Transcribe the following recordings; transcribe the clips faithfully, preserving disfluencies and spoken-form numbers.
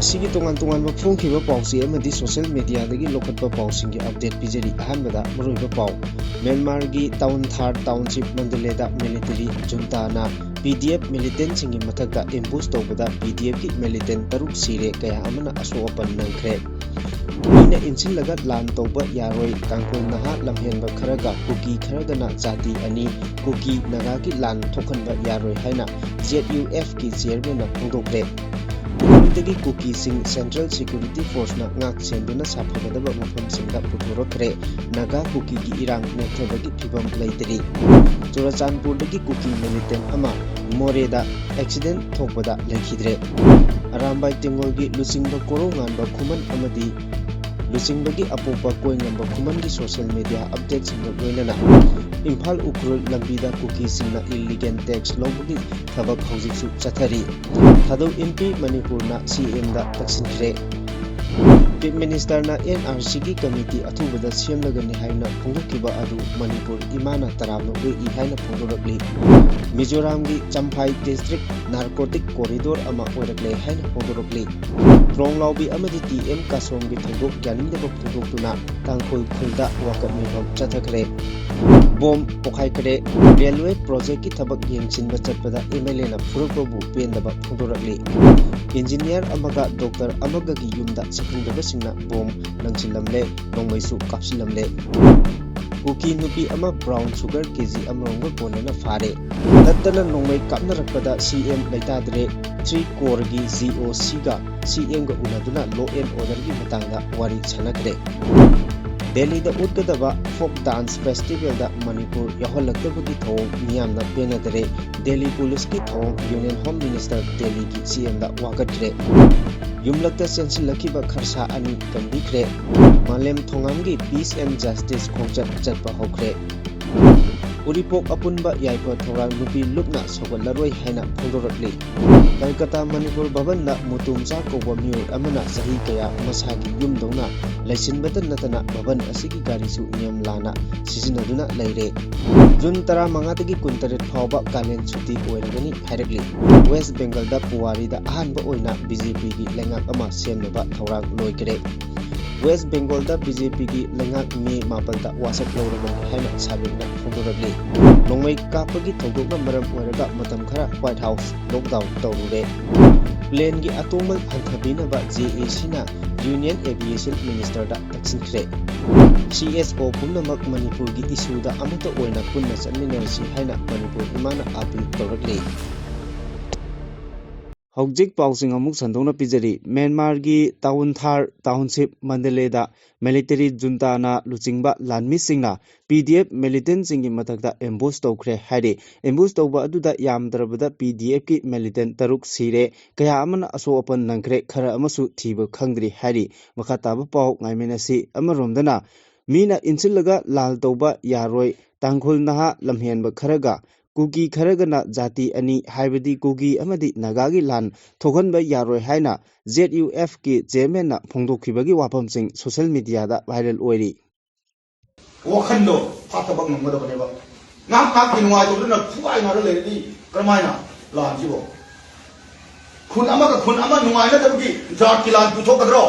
ꯑꯁꯤꯒꯤ ꯇꯣꯉꯥꯟ ꯇꯣꯉꯥꯟꯕ ꯐꯣꯡꯈꯤꯕ ꯄꯥꯎꯆꯦ ꯑꯃꯗꯤ social mediaꯗꯒꯤ ꯂꯧꯈꯠꯄ ꯄꯥꯎꯁꯤꯡꯒꯤ update ꯄꯤꯖꯔꯤ꯫ ꯑꯍꯥꯟꯕꯗ ꯃꯔꯨꯑꯣꯏꯕ ꯄꯥꯎ꯫ ꯃ꯭ꯌꯥꯟꯃꯥꯔꯒꯤ town Thar township Mandalay ꯗ military junta ꯅ P D F militant ꯁꯤꯡꯒꯤ ꯃꯊꯛꯇ ambush ꯇꯧꯕꯗ P D F ꯀꯤ militant ꯇꯔꯨꯛ ꯁꯤꯔꯦ, ꯀꯌꯥ ꯑꯃꯅ ꯑꯁꯣꯛ ꯑꯄꯟ ꯅꯪꯈ꯭ꯔꯦ꯫ ꯀꯨꯀꯤꯅ ꯏꯟꯁꯤꯜꯂꯒ ꯂꯥꯟ ꯇꯧꯕ ꯌꯥꯔꯣꯏ, ꯇꯥꯡꯈꯨꯜ ꯅꯍꯥ ꯂꯝꯍꯦꯟꯕ ꯈꯔꯒ ꯀꯨꯀꯤ ꯈꯔꯒꯅ ꯖꯥꯇꯤ ꯑꯅꯤ, ꯀꯨꯀꯤ ꯅꯥꯒꯥꯒꯤ ꯂꯥꯟ ꯊꯣꯛꯍꯟꯕ ꯌꯥꯔꯣꯏ ꯍꯥꯏꯅ Z U F ꯀꯤ chairman ꯅ ꯐꯣꯡꯗꯣꯛꯈ꯭ꯔꯦ꯫ ꯃꯅꯤꯄꯨꯔꯗꯒꯤ ꯀꯨꯀꯤꯁꯤꯡ Central Security Force ꯅ ꯉꯥꯛ ꯁꯦꯟꯗꯨꯅ ꯁꯥꯐꯒꯗꯕ ꯃꯐꯝꯁꯤꯡꯗ ꯄꯨꯊꯣꯔꯛꯈ꯭ꯔꯦ꯫ ꯅꯥꯒꯥ ꯀꯨꯀꯤꯒꯤ ꯏꯔꯥꯡ ꯅꯦꯝꯊꯕꯒꯤ ꯐꯤꯕꯝ ꯂꯩꯇꯔꯤ꯫ ꯆꯨꯔꯆꯥꯟꯄꯨꯔꯗꯒꯤ ꯀꯨꯀꯤ militant ꯑꯃ ꯃꯣꯔꯦꯗ accident ꯊꯣꯛꯄꯗ ꯂꯩꯈꯤꯗ꯭ꯔꯦ꯫ ꯑꯔꯥꯝꯕꯥꯏ ꯇꯦꯡꯒꯣꯜꯒꯤ ꯂꯨꯆꯤꯡꯕ ꯀꯣꯔꯧꯉꯥꯟꯕ ꯈꯨꯃꯟ ꯑꯃꯗꯤ ꯂꯨꯆꯤꯡꯕꯒꯤ ꯑꯄꯣꯛꯄ ꯀꯣꯏꯉꯝꯕ ꯈꯨꯃꯟꯒꯤ social media update ꯁꯤꯡꯒ ꯂꯣꯏꯅꯅ ꯏꯝꯐꯥꯜ ꯎꯈ꯭ꯔꯨꯜ ꯂꯝꯕꯤꯗ ꯀꯨꯀꯤꯁꯤꯡꯅ illegal tax ꯂꯧꯕꯒꯤ ꯊꯕꯛ ꯍꯧꯖꯤꯛꯁꯨ ꯆꯠꯊꯔꯤ꯫ ꯊꯥꯗꯧ ꯏꯟꯄꯤ ꯃꯅꯤꯄꯨꯔꯅ C M ꯗ ꯇꯛꯁꯤꯟꯈ꯭ꯔꯦ꯫ Chief Minister ꯅ N R C ꯒꯤ committee ꯑꯊꯨꯕꯗ ꯁꯦꯝꯂꯒꯅꯤ ꯍꯥꯏꯅ ꯐꯣꯡꯗꯣꯛꯈꯤꯕ ꯑꯗꯨ ꯃꯅꯤꯄꯨꯔ ꯏꯃꯥꯅ ꯇꯔꯥꯝꯅ ꯑꯣꯛꯏ ꯍꯥꯏꯅ ꯐꯣꯡꯗꯣꯔꯛꯂꯤ꯫ ꯃꯤꯖꯣꯔꯥꯝꯒꯤ ꯆꯝꯐꯥꯏ district narcotic corridor ꯑꯃ ꯑꯣꯏꯔꯛꯂꯦ ꯍꯥꯏꯅ ꯐꯣꯡꯗꯣꯔꯛꯂꯤ꯫ ꯇ꯭ꯔꯣꯡꯂꯥꯎꯕꯤ ꯑꯃꯗꯤ T M ꯀꯥꯁꯣꯝꯒꯤ ꯊꯧꯗꯣꯛ ꯌꯥꯅꯤꯡꯗꯕ ꯐꯣꯡꯗꯣꯛꯇꯨꯅ ꯇꯥꯡꯈꯨꯜ ꯈꯨꯜꯗ ꯋꯥꯀꯠ ꯃꯤꯐꯝ ꯆꯠꯊꯈ꯭ꯔꯦ꯫ ꯕꯣꯝ ꯄꯣꯈꯥꯏꯈ꯭ꯔꯦ꯫ Railway project ꯀꯤ ꯊꯕꯛ ꯌꯦꯡꯁꯤꯟꯕ ꯆꯠꯄꯗ M L A ꯅ ꯐꯨꯔꯛꯄꯕꯨ ꯄꯦꯟꯗꯕ ꯐꯣꯡꯗꯣꯔꯛꯂꯤ꯫ Engineer ꯑꯃꯒ doctor ꯑꯃꯒꯒꯤ ꯌꯨꯝꯗ ꯁꯛꯈꯪꯗꯕꯁꯤꯡꯅ ꯕꯣꯝ ꯂꯪꯁꯤꯜꯂꯝꯂꯦ, ꯅꯣꯡꯃꯩꯁꯨ ꯀꯥꯞꯁꯤꯜꯂꯝꯂꯦ꯫ ꯀꯨꯀꯤ ꯅꯨꯄꯤ ꯑꯃ brown sugar K G ꯑꯃꯔꯣꯝꯒ ꯀꯣꯟꯅꯅ ꯐꯥꯔꯦ꯫ ꯅꯠꯇꯅ ꯅꯣꯡꯃꯩ ꯀꯥꯞꯅꯔꯛꯄꯗ C M ꯂꯩꯇꯥꯗ꯭ꯔꯦ꯫ Three Core ꯒꯤ G O C ꯒ C M ꯒ ꯎꯅꯗꯨꯅ law and order ꯒꯤ ꯃꯇꯥꯡꯗ ꯋꯥꯔꯤ ꯁꯥꯟꯅꯈ꯭ꯔꯦ꯫ ꯗꯦꯜꯂꯤꯗ ꯎꯠꯀꯗꯕ folk dance festival ꯗ ꯃꯅꯤꯄꯨꯔ ꯌꯥꯎꯍꯜꯂꯛꯇꯕꯒꯤ ꯊꯧꯑꯣꯡ ꯃꯤꯌꯥꯝꯅ ꯄꯦꯟꯅꯗꯔꯦ꯫ ꯗꯦꯜꯂꯤ ꯄꯨꯂꯤꯁꯀꯤ ꯊꯧꯑꯣꯡ Union Home Minister ꯗꯦꯜꯂꯤꯒꯤ C M ꯗ ꯋꯥꯀꯠꯈ꯭ꯔꯦ꯫ ꯌꯨꯝꯂꯛꯇ ꯆꯦꯟꯁꯤꯜꯂꯛꯈꯤꯕ ꯈꯔꯁꯥ ꯑꯅꯤ ꯀꯟꯕꯤꯈ꯭ꯔꯦ꯫ ꯃꯥꯂꯦꯝ ꯊꯣꯉꯥꯝꯒꯤ Peace and Justice ꯈꯣꯡꯆꯠ ꯆꯠꯄ ꯍꯧꯈ꯭ꯔꯦ꯫ ꯎꯔꯤꯄꯣꯛ ꯑꯄꯨꯟꯕ ꯌꯥꯏꯐ ꯊꯧꯔꯥꯡ ꯅꯨꯄꯤ ꯂꯨꯞꯅ ꯁꯧꯒꯠꯂꯔꯣꯏ ꯍꯥꯏꯅ ꯐꯣꯡꯗꯣꯔꯛꯂꯤ꯫ ꯀꯜꯀꯇꯥ ꯃꯅꯤꯄꯨꯔ ꯚꯕꯟꯗ ꯃꯨꯇꯨꯝꯆꯥ ꯀꯧꯕ ꯃꯤꯑꯣꯏ ꯑꯃꯅ ꯆꯍꯤ ꯀꯌꯥ ꯃꯁꯥꯒꯤ ꯌꯨꯝꯗꯧꯅ ꯂꯩꯁꯤꯟꯕꯇ ꯅꯠꯇꯅ ꯚꯕꯟ ꯑꯁꯤꯒꯤ ꯒꯥꯔꯤꯁꯨ ꯅꯤꯌꯝ ꯂꯥꯟꯅ ꯁꯤꯖꯤꯟꯅꯗꯨꯅ ꯂꯩꯔꯦ꯫ ꯖꯨꯟ ꯇꯔꯥꯃꯉꯥꯗꯒꯤ ꯀꯨꯟꯇꯔꯦꯠ ꯐꯥꯎꯕ ꯀꯥꯂꯦꯟ ꯁꯨꯇꯤ ꯑꯣꯏꯔꯒꯅꯤ ꯍꯥꯏꯔꯛꯂꯤ꯫ ꯋꯦꯁ ꯕꯦꯡꯒꯜꯗ ꯄꯨꯋꯥꯔꯤꯗ ꯑꯍꯥꯟꯕ ꯑꯣꯏꯅ ꯕꯤ ꯖꯦ ꯄꯤꯒꯤ ꯂꯩꯉꯥꯛ ꯑꯃ ꯁꯦꯝꯅꯕ ꯊꯧꯔꯥꯡ ꯂꯣꯏꯈ꯭ꯔꯦ꯫ ꯋꯦꯁ ꯕꯦꯡꯒꯣꯜꯗ ꯕꯤ ꯖꯦ ꯄꯤꯒꯤ ꯂꯩꯉꯥꯛ ꯃꯦ ꯃꯥꯄꯜꯗ ꯋꯥꯁꯛ ꯂꯧꯔꯕꯅꯤ ꯍꯥꯏꯅ ꯁꯥꯕꯤꯛꯅ ꯐꯣꯡꯗꯣꯔꯛꯂꯤ꯫ ꯅꯣꯡꯃꯩ ꯀꯥꯞꯄꯒꯤ ꯊꯧꯗꯣꯛꯅ ꯃꯔꯝ ꯑꯣꯏꯔꯒ ꯃꯇꯝ ꯈꯔ ꯋꯥꯏꯠ ꯍꯥꯎꯁ ꯂꯣꯛꯗꯥꯎꯟ ꯇꯧꯔꯨꯔꯦ꯫ ꯄ꯭ꯂꯦꯟꯒꯤ ꯑꯇꯣꯡꯕꯜ ꯍꯟꯊꯕꯤꯅꯕ ꯖꯦ ꯑꯦ ꯁꯤꯅ ꯌꯨꯅꯤꯌꯟ ꯑꯦꯚꯤꯌꯦꯁꯟ ꯃꯤꯅꯤꯁꯇꯔꯗ ꯇꯛꯁꯤꯟꯈ꯭ꯔꯦ꯫ ꯁꯤ ꯑꯦꯁ ꯑꯣ ꯄꯨꯝꯅꯃꯛ ꯃꯅꯤꯄꯨꯔꯒꯤ ꯏꯁꯨꯗ ꯑꯃꯠꯇ ꯑꯣꯏꯅ ꯄꯨꯟꯅ ꯆꯠꯃꯤꯟꯅꯔꯁꯤ ꯍꯥꯏꯅ ꯃꯅꯤꯄꯨꯔ ꯏꯃꯥꯅ ꯑꯥꯄꯤꯜ ꯇꯧꯔꯛꯂꯤ꯫ ꯍꯧꯖꯤꯛ ꯄꯥꯎꯁꯤꯡ ꯑꯃꯨꯛ ꯁꯟꯗꯣꯛꯅ ꯄꯤꯖꯔꯤ꯫ ꯃ꯭ꯌꯥꯟꯃꯥꯔꯒꯤ ꯇꯥꯎꯟꯊꯥꯔ ꯇꯥꯎꯟꯁꯤꯞ ꯃꯟꯗꯂꯦꯗ ꯃꯤꯂꯤꯇꯔꯤ ꯖꯨꯟꯇꯥꯅ ꯂꯨꯆꯤꯡꯕ ꯂꯥꯟꯃꯤꯁꯤꯡꯅ ꯄꯤ ꯗꯤ ꯑꯦꯐ ꯃꯤꯂꯤꯇꯦꯟꯁꯤꯡꯒꯤ ꯃꯊꯛꯇ ꯑꯦꯝꯕꯨꯁ ꯇꯧꯈ꯭ꯔꯦ ꯍꯥꯏꯔꯤ꯫ ꯑꯦꯝꯕꯨꯁ ꯇꯧꯕ ꯑꯗꯨꯗ ꯌꯥꯝꯗ꯭ꯔꯕꯗ ꯄꯤ ꯗꯤ ꯑꯦꯐꯀꯤ ꯃꯤꯂꯤꯇꯦꯟ ꯇꯔꯨꯛ ꯁꯤꯔꯦ, ꯀꯌꯥ ꯑꯃꯅ ꯑꯁꯣꯛ ꯑꯄꯟ ꯅꯪꯈ꯭ꯔꯦ, ꯈꯔ ꯑꯃꯁꯨ ꯊꯤꯕ ꯈꯪꯗ꯭ꯔꯤ ꯍꯥꯏꯔꯤ꯫ ꯃꯈꯥ ꯇꯥꯕ ꯄꯥꯎ ꯉꯥꯏꯃꯤꯟꯅꯁꯤ꯫ ꯑꯃꯔꯣꯝꯗꯅ, ꯃꯤꯅ ꯏꯟꯁꯤꯜꯂꯒ ꯂꯥꯜ ꯇꯧꯕ ꯌꯥꯔꯣꯏ, ꯇꯥꯡꯈꯨꯜ ꯅꯍꯥ ꯂꯝꯍꯦꯟꯕ ꯈꯔꯒ ꯀꯨꯀꯤ ꯈꯔꯒꯅ ꯖꯥꯇꯤ ꯑꯅꯤ, ꯍꯥꯏꯕꯗꯤ ꯀꯨꯀꯤ ꯑꯃꯗꯤ ꯅꯥꯒꯥꯒꯤ ꯂꯥꯟ ꯊꯣꯛꯍꯟꯕ ꯌꯥꯔꯣꯏ ꯍꯥꯏꯅ ꯖꯦꯠ ꯌꯨ ꯑꯦꯐꯀꯤ ꯆꯤꯌꯔꯃꯦꯟꯅ ꯐꯣꯡꯗꯣꯛꯈꯤꯕꯒꯤ ꯋꯥꯐꯝꯁꯤꯡ ꯁꯣꯁꯤꯌꯦꯜ ꯃꯤꯗꯤꯌꯥꯗ ꯚꯥꯏꯔꯦꯜ ꯑꯣꯏꯔꯤ꯫ ꯋꯥꯈꯜꯗꯣ ꯐꯥꯊꯕ ꯉꯝꯒꯗꯕꯅꯦꯕ꯫ ꯉꯥꯏꯍꯥꯛ ꯉꯥꯏꯍꯥꯛꯀꯤ ꯅꯨꯡꯉꯥꯏꯇꯕꯗꯨꯅ ꯐꯨꯒꯥꯏꯅꯔ ꯂꯩꯔꯗꯤ ꯀꯔꯝꯍꯥꯏꯅ ꯂꯥꯟꯁꯤꯕꯣ? ꯈꯨꯟ ꯑꯃꯒ ꯈꯨꯟ ꯑꯃ ꯅꯨꯡꯉꯥꯏꯅꯗꯕꯒꯤ ꯖꯥꯠꯀꯤ ꯂꯥꯟ ꯄꯨꯊꯣꯛꯀꯗ꯭ꯔꯣ?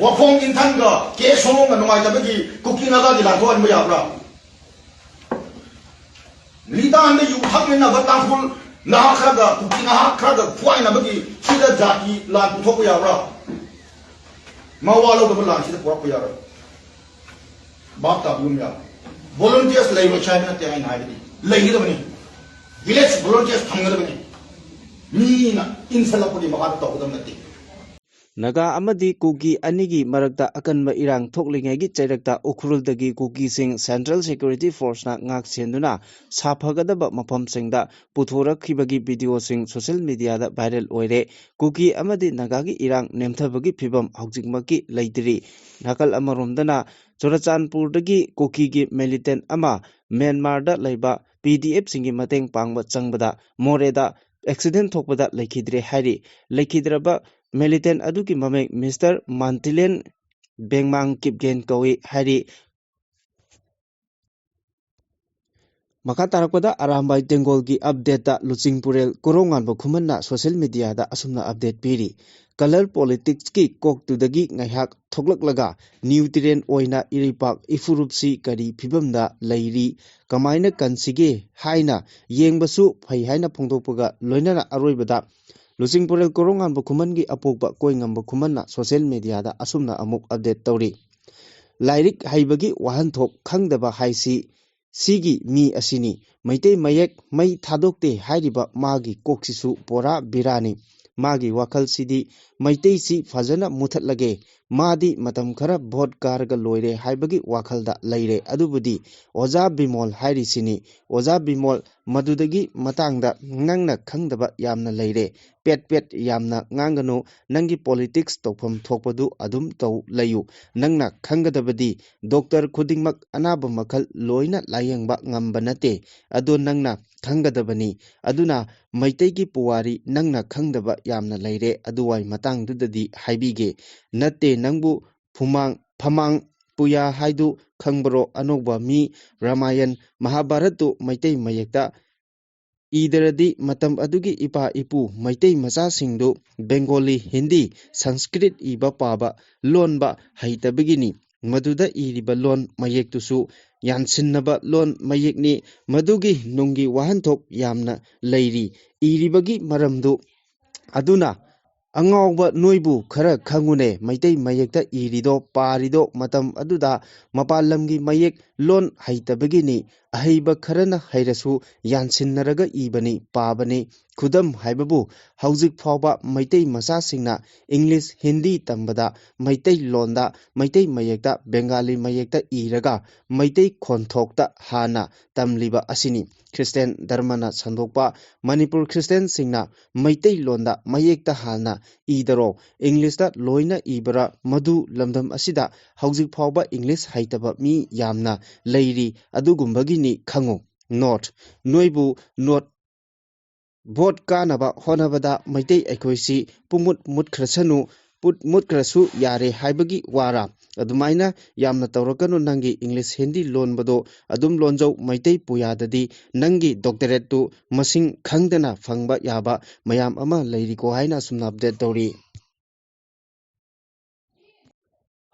ꯋꯥꯐꯣꯡ ꯏꯟꯊꯟꯒ ꯀꯦ ꯁꯣꯂꯣꯡꯒ ꯅꯨꯡꯉꯥꯏꯇꯕꯒꯤ ꯀꯨꯀꯤ ꯅꯥꯒꯥꯒꯤ ꯂꯥꯟ ꯊꯣꯛꯍꯟꯕ ꯌꯥꯕ꯭ꯔꯥ? ꯂꯤꯇꯥꯟꯗ ꯌꯨ ꯊꯛꯃꯤꯟꯅꯕ ꯇꯥꯡꯈꯨꯜ ꯅꯍꯥ ꯈꯔꯒ ꯀꯨꯀꯤ ꯅꯍꯥ ꯈꯔꯒ ꯈ꯭ꯋꯥꯏꯅꯕꯒꯤ ꯁꯤꯗ ꯖꯥꯇꯤ ꯂꯥꯟ ꯄꯨꯊꯣꯛꯄ ꯌꯥꯕ꯭ꯔꯥ? ꯃꯋꯥ ꯂꯧꯗꯕ ꯂꯥꯟ ꯁꯤꯗ ꯄꯨꯔꯛꯄ ꯌꯥꯔꯣꯏ꯫ ꯚꯥꯞ ꯇꯥꯕꯤꯌꯨ ꯃꯌꯥꯝ꯫ ꯚꯣꯂꯨꯟꯇꯤꯌꯔꯁ ꯂꯩꯔꯣꯏ ꯍꯥꯏꯕ ꯅꯠꯇꯦ ꯑꯩꯅ ꯍꯥꯏꯕꯗꯤ꯫ ꯂꯩꯒꯗꯕꯅꯤ꯫ ꯚꯤꯂꯦꯖ ꯚꯣꯂꯨꯟꯇꯤꯌꯔꯁ ꯊꯝꯒꯗꯕꯅꯤ꯫ ꯃꯤꯅ ꯏꯟꯁꯜꯂꯛꯄꯒꯤ ꯃꯈꯥꯗ ꯇꯧꯒꯗꯕ ꯅꯠꯇꯦ꯫ ꯅꯥꯒꯥ ꯑꯃꯗꯤ ꯀꯨꯀꯤ ꯑꯅꯤꯒꯤ ꯃꯔꯛꯇ ꯑꯀꯟꯕ ꯏꯔꯥꯡ ꯊꯣꯛꯂꯤꯉꯩꯒꯤ ꯆꯩꯔꯛꯇ ꯎꯈ꯭ꯔꯨꯜꯗꯒꯤ ꯀꯨꯀꯤꯁꯤꯡ Central Security Forceꯅ ꯉꯥꯛ ꯁꯦꯟꯗꯨꯅ ꯁꯥꯐꯒꯗꯕ ꯃꯐꯝꯁꯤꯡꯗ ꯄꯨꯊꯣꯔꯛꯈꯤꯕꯒꯤ videoꯁꯤꯡ social mediaꯗ viral ꯑꯣꯏꯔꯦ꯫ ꯀꯨꯀꯤ ꯑꯃꯗꯤ ꯅꯥꯒꯥꯒꯤ ꯏꯔꯥꯡ ꯅꯦꯝꯊꯕꯒꯤ ꯐꯤꯚꯝ ꯍꯧꯖꯤꯛꯃꯛꯀꯤ ꯂꯩꯇ꯭ꯔꯤ꯫ ꯅꯥꯀꯜ ꯑꯃꯔꯣꯝꯗꯅ ꯆꯨꯔꯆꯥꯟꯄꯨꯔꯗꯒꯤ ꯀꯨꯀꯤꯒꯤ militant ꯑꯃ ꯃ꯭ꯌꯥꯟꯃꯥꯔꯗ ꯂꯩꯕ PDFꯁꯤꯡꯒꯤ ꯃꯇꯦꯡ ꯄꯥꯡꯕ ꯆꯪꯕꯗ ꯃꯣꯔꯦꯗ accident ꯊꯣꯛꯄꯗ ꯂꯩꯈꯤꯗ꯭ꯔꯦ ꯍꯥꯏꯔꯤ꯫ ꯂꯩꯈꯤꯗ꯭ꯔꯕ militant ꯑꯗꯨꯒꯤ ꯃꯃꯤꯡ Mister Mantilen Bengmang Kipgen ꯀꯧꯏ ꯍꯥꯏꯔꯤ꯫ ꯃꯈꯥ ꯇꯥꯔꯛꯄꯗ ꯑꯔꯥꯝꯕꯥꯏ ꯇꯦꯡꯒꯣꯜꯒꯤ updateꯇ ꯂꯨꯆꯤꯡꯄꯨꯔꯦꯜ ꯀꯣꯔꯧꯉꯥꯟꯕ ꯈꯨꯃꯟꯅ social mediaꯗ ꯑꯁꯨꯝꯅ update ꯄꯤꯔꯤ꯫ Colour politicsꯀꯤ ꯀꯣꯛꯇꯨꯗꯒꯤ ꯉꯥꯏꯍꯥꯛ ꯊꯣꯛꯂꯛꯂꯒ neutral ꯑꯣꯏꯅ ꯏꯔꯩꯄꯥꯛ ꯏꯐꯨꯔꯨꯞꯁꯤ ꯀꯔꯤ ꯐꯤꯕꯝꯗ ꯂꯩꯔꯤ, ꯀꯃꯥꯏꯅ ꯀꯟꯁꯤꯒꯦ ꯍꯥꯏꯅ ꯌꯦꯡꯕꯁꯨ ꯐꯩ ꯍꯥꯏꯅ ꯐꯣꯡꯗꯣꯛꯄꯒ ꯂꯣꯏꯅꯅ ꯑꯔꯣꯏꯕꯗ ꯂꯨꯆꯤꯡꯄꯨꯔꯦꯜ ꯀꯣꯔꯧꯉꯥꯟꯕ ꯈꯨꯃꯟꯒꯤ ꯑꯄꯣꯛꯄ ꯀꯣꯏꯉꯝꯕ ꯈꯨꯃꯟꯅ social mediaꯗ ꯑꯁꯨꯝꯅ ꯑꯃꯨꯛ update ꯇꯧꯔꯤ꯫ ꯂꯥꯏꯔꯤꯛ ꯍꯩꯕꯒꯤ ꯋꯥꯍꯟꯊꯣꯛ ꯈꯪꯗꯕ ꯍꯥꯏꯁꯤ ꯁꯤꯒꯤ ꯃꯤ ꯑꯁꯤꯅꯤ꯫ ꯃꯩꯇꯩ ꯃꯌꯦꯛ ꯃꯩ ꯊꯥꯗꯣꯛꯇꯦ ꯍꯥꯏꯔꯤꯕ ꯃꯥꯒꯤ ꯀꯣꯛꯁꯤꯁꯨ ꯄꯨꯔꯥ ꯕꯤꯔꯥꯅꯤ꯫ ꯃꯥꯒꯤ ꯋꯥꯈꯜꯁꯤꯗꯤ ꯃꯩꯇꯩꯁꯤ ꯐꯖꯅ ꯃꯨꯊꯠꯂꯒꯦ, ꯃꯥꯗꯤ ꯃꯇꯝ ꯈꯔ vote ꯀꯥꯔꯒ ꯂꯣꯏꯔꯦ ꯍꯥꯏꯕꯒꯤ ꯋꯥꯈꯜꯗ ꯂꯩꯔꯦ꯫ ꯑꯗꯨꯕꯨꯗꯤ ꯑꯣꯖꯥ ꯕꯤꯃꯣꯜ ꯍꯥꯏꯔꯤꯁꯤꯅꯤ꯫ ꯑꯣꯖꯥ ꯕꯤꯃꯣꯜ, ꯃꯗꯨꯗꯒꯤ ꯃꯇꯥꯡꯗ ꯅꯪꯅ ꯈꯪꯗꯕ ꯌꯥꯝꯅ ꯂꯩꯔꯦ꯫ ꯄꯦꯠ ꯄꯦꯠ ꯌꯥꯝꯅ ꯉꯥꯡꯒꯅꯨ꯫ ꯅꯪꯒꯤ politics ꯇꯧꯐꯝ ꯊꯣꯛꯄꯗꯨ ꯑꯗꯨꯝ ꯇꯧ ꯂꯩꯌꯨ꯫ ꯅꯪꯅ ꯈꯪꯒꯗꯕꯗꯤ doctor ꯈꯨꯗꯤꯡꯃꯛ ꯑꯅꯥꯕ ꯃꯈꯜ ꯂꯣꯏꯅ ꯂꯥꯌꯦꯡꯕ ꯉꯝꯕ ꯅꯠꯇꯦ꯫ ꯑꯗꯣ ꯅꯪꯅ ꯈꯪꯒꯗꯕꯅꯤ꯫ ꯑꯗꯨꯅ ꯃꯩꯇꯩꯒꯤ ꯄꯨꯋꯥꯔꯤ ꯅꯪꯅ ꯈꯪꯗꯕ ꯌꯥꯝꯅ ꯂꯩꯔꯦ꯫ ꯑꯗꯨꯋꯥꯏ ꯃꯇꯥꯡꯗꯨꯗꯗꯤ ꯍꯥꯏꯕꯤꯒꯦ꯫ ꯅꯠꯇꯦ, ꯅꯪꯕꯨ ꯐꯨꯃꯥꯡ, ꯐꯃꯥꯡ ꯄꯨꯌꯥ ꯍꯥꯏꯗꯨ ꯈꯪꯕꯔꯣ? ꯑꯅꯧꯕ ꯃꯤ ꯔꯥꯃꯥꯌꯟ, ꯃꯍꯥꯚꯥꯔꯠꯇꯨ ꯃꯩꯇꯩ ꯃꯌꯦꯛꯇ ꯏꯗ꯭ꯔꯗꯤ ꯃꯇꯝ ꯑꯗꯨꯒꯤ ꯏꯄꯥ ꯏꯄꯨ ꯃꯩꯇꯩ ꯃꯆꯥꯁꯤꯡꯗꯨ ꯕꯦꯡꯒꯣꯂꯤ, ꯍꯤꯟꯗꯤ, ꯁꯪꯁꯀ꯭ꯔꯤꯠ ꯏꯕ ꯄꯥꯕ ꯂꯣꯟꯕ ꯍꯩꯇꯕꯒꯤꯅꯤ꯫ ꯃꯗꯨꯗ ꯏꯔꯤꯕ ꯂꯣꯟ ꯃꯌꯦꯛꯇꯨꯁꯨ ꯌꯥꯟꯁꯤꯟꯅꯕ ꯂꯣꯟ ꯃꯌꯦꯛꯅꯤ꯫ ꯃꯗꯨꯒꯤ ꯅꯨꯡꯒꯤ ꯋꯥꯍꯟꯊꯣꯛ ꯌꯥꯝꯅ ꯂꯩꯔꯤ꯫ ꯏꯔꯤꯕꯒꯤ ꯃꯔꯝꯗꯨ ꯑꯗꯨꯅ ꯑꯉꯥꯎꯕ ꯅꯣꯏꯕꯨ ꯈꯔ ꯈꯪꯉꯨꯅꯦ꯫ ꯃꯩꯇꯩ ꯃꯌꯦꯛꯇ ꯏꯔꯤꯗꯣ, ꯄꯥꯔꯤꯗꯣ ꯃꯇꯝ ꯑꯗꯨꯗ ꯃꯄꯥꯟ ꯂꯝꯒꯤ ꯃꯌꯦꯛ ꯂꯣꯟ ꯍꯩꯇꯕꯒꯤꯅꯤ꯫ ꯑꯍꯩꯕ ꯈꯔꯅ ꯍꯩꯔꯁꯨ ꯌꯥꯟꯁꯤꯟꯅꯔꯒ ꯏꯕꯅꯤ, ꯄꯥꯕꯅꯤ꯫ ꯈꯨꯗꯝ ꯍꯥꯏꯕꯕꯨ ꯍꯧꯖꯤꯛ ꯐꯥꯎꯕ ꯃꯩꯇꯩ ꯃꯆꯥꯁꯤꯡꯅ ꯏꯪꯂꯤꯁ, ꯍꯤꯟꯗꯤ ꯇꯝꯕꯗ ꯃꯩꯇꯩꯂꯣꯟꯗ, ꯃꯩꯇꯩ ꯃꯌꯦꯛꯇ, ꯕꯦꯡꯒꯥꯂꯤ ꯃꯌꯦꯛꯇ ꯏꯔꯒ ꯃꯩꯇꯩ ꯈꯣꯟꯊꯣꯛꯇ ꯍꯥꯟꯅ ꯇꯝꯂꯤꯕ ꯑꯁꯤꯅꯤ꯫ ꯈ꯭ꯔꯤꯁꯇꯤꯌꯥꯟ ꯙꯔꯃꯅ ꯁꯟꯗꯣꯛꯄ ꯃꯅꯤꯄꯨꯔ ꯈ꯭ꯔꯤꯁꯇꯤꯌꯥꯟꯁꯤꯡꯅ ꯃꯩꯇꯩꯂꯣꯟꯗ ꯃꯌꯦꯛꯇ ꯍꯥꯟꯅ ꯏꯗꯔꯣ, ꯏꯪꯂꯤꯁꯇ ꯂꯣꯏꯅ ꯏꯕꯔꯥ? ꯃꯗꯨ ꯂꯝꯗꯝ ꯑꯁꯤꯗ ꯍꯧꯖꯤꯛ ꯐꯥꯎꯕ ꯏꯪꯂꯤꯁ ꯍꯩꯇꯕ ꯃꯤ ꯌꯥꯝꯅ ꯂꯩꯔꯤ꯫ ꯑꯗꯨꯒꯨꯝꯕꯒꯤꯅꯤ ꯈꯪꯉꯨ꯫ ꯅꯣꯠ, ꯅꯣꯏꯕꯨ ꯅꯣꯠ ꯚꯣꯠ ꯀꯥꯅꯕ ꯍꯣꯠꯅꯕꯗ ꯃꯩꯇꯩ ꯑꯩꯈꯣꯏꯁꯤ ꯄꯨꯡꯃꯨꯠ ꯃꯨꯠꯈ꯭ꯔꯁꯅꯨ, ꯄꯨꯠ ꯃꯨꯠꯈ꯭ꯔꯁꯨ ꯌꯥꯔꯦ ꯍꯥꯏꯕꯒꯤ ꯋꯥꯔꯥ? ꯑꯗꯨꯃꯥꯏꯅ ꯌꯥꯝꯅ ꯇꯧꯔꯛꯀꯅꯨ꯫ ꯅꯪꯒꯤ ꯏꯪꯂꯤꯁ ꯍꯤꯟꯗꯤ ꯂꯣꯟꯕꯗꯣ ꯑꯗꯨꯝ ꯂꯣꯟꯖꯧ, ꯃꯩꯇꯩ ꯄꯨꯌꯥꯗꯗꯤ ꯅꯪꯒꯤ ꯗꯣꯛꯇꯔꯦꯠꯇꯨ ꯃꯁꯤꯡ ꯈꯪꯗꯅ ꯐꯪꯕ ꯌꯥꯕ ꯃꯌꯥꯝ ꯑꯃ ꯂꯩꯔꯤꯀꯣ ꯍꯥꯏꯅ ꯑꯁꯨꯝꯅ ꯑꯞꯗꯦꯠ ꯇꯧꯔꯤ꯫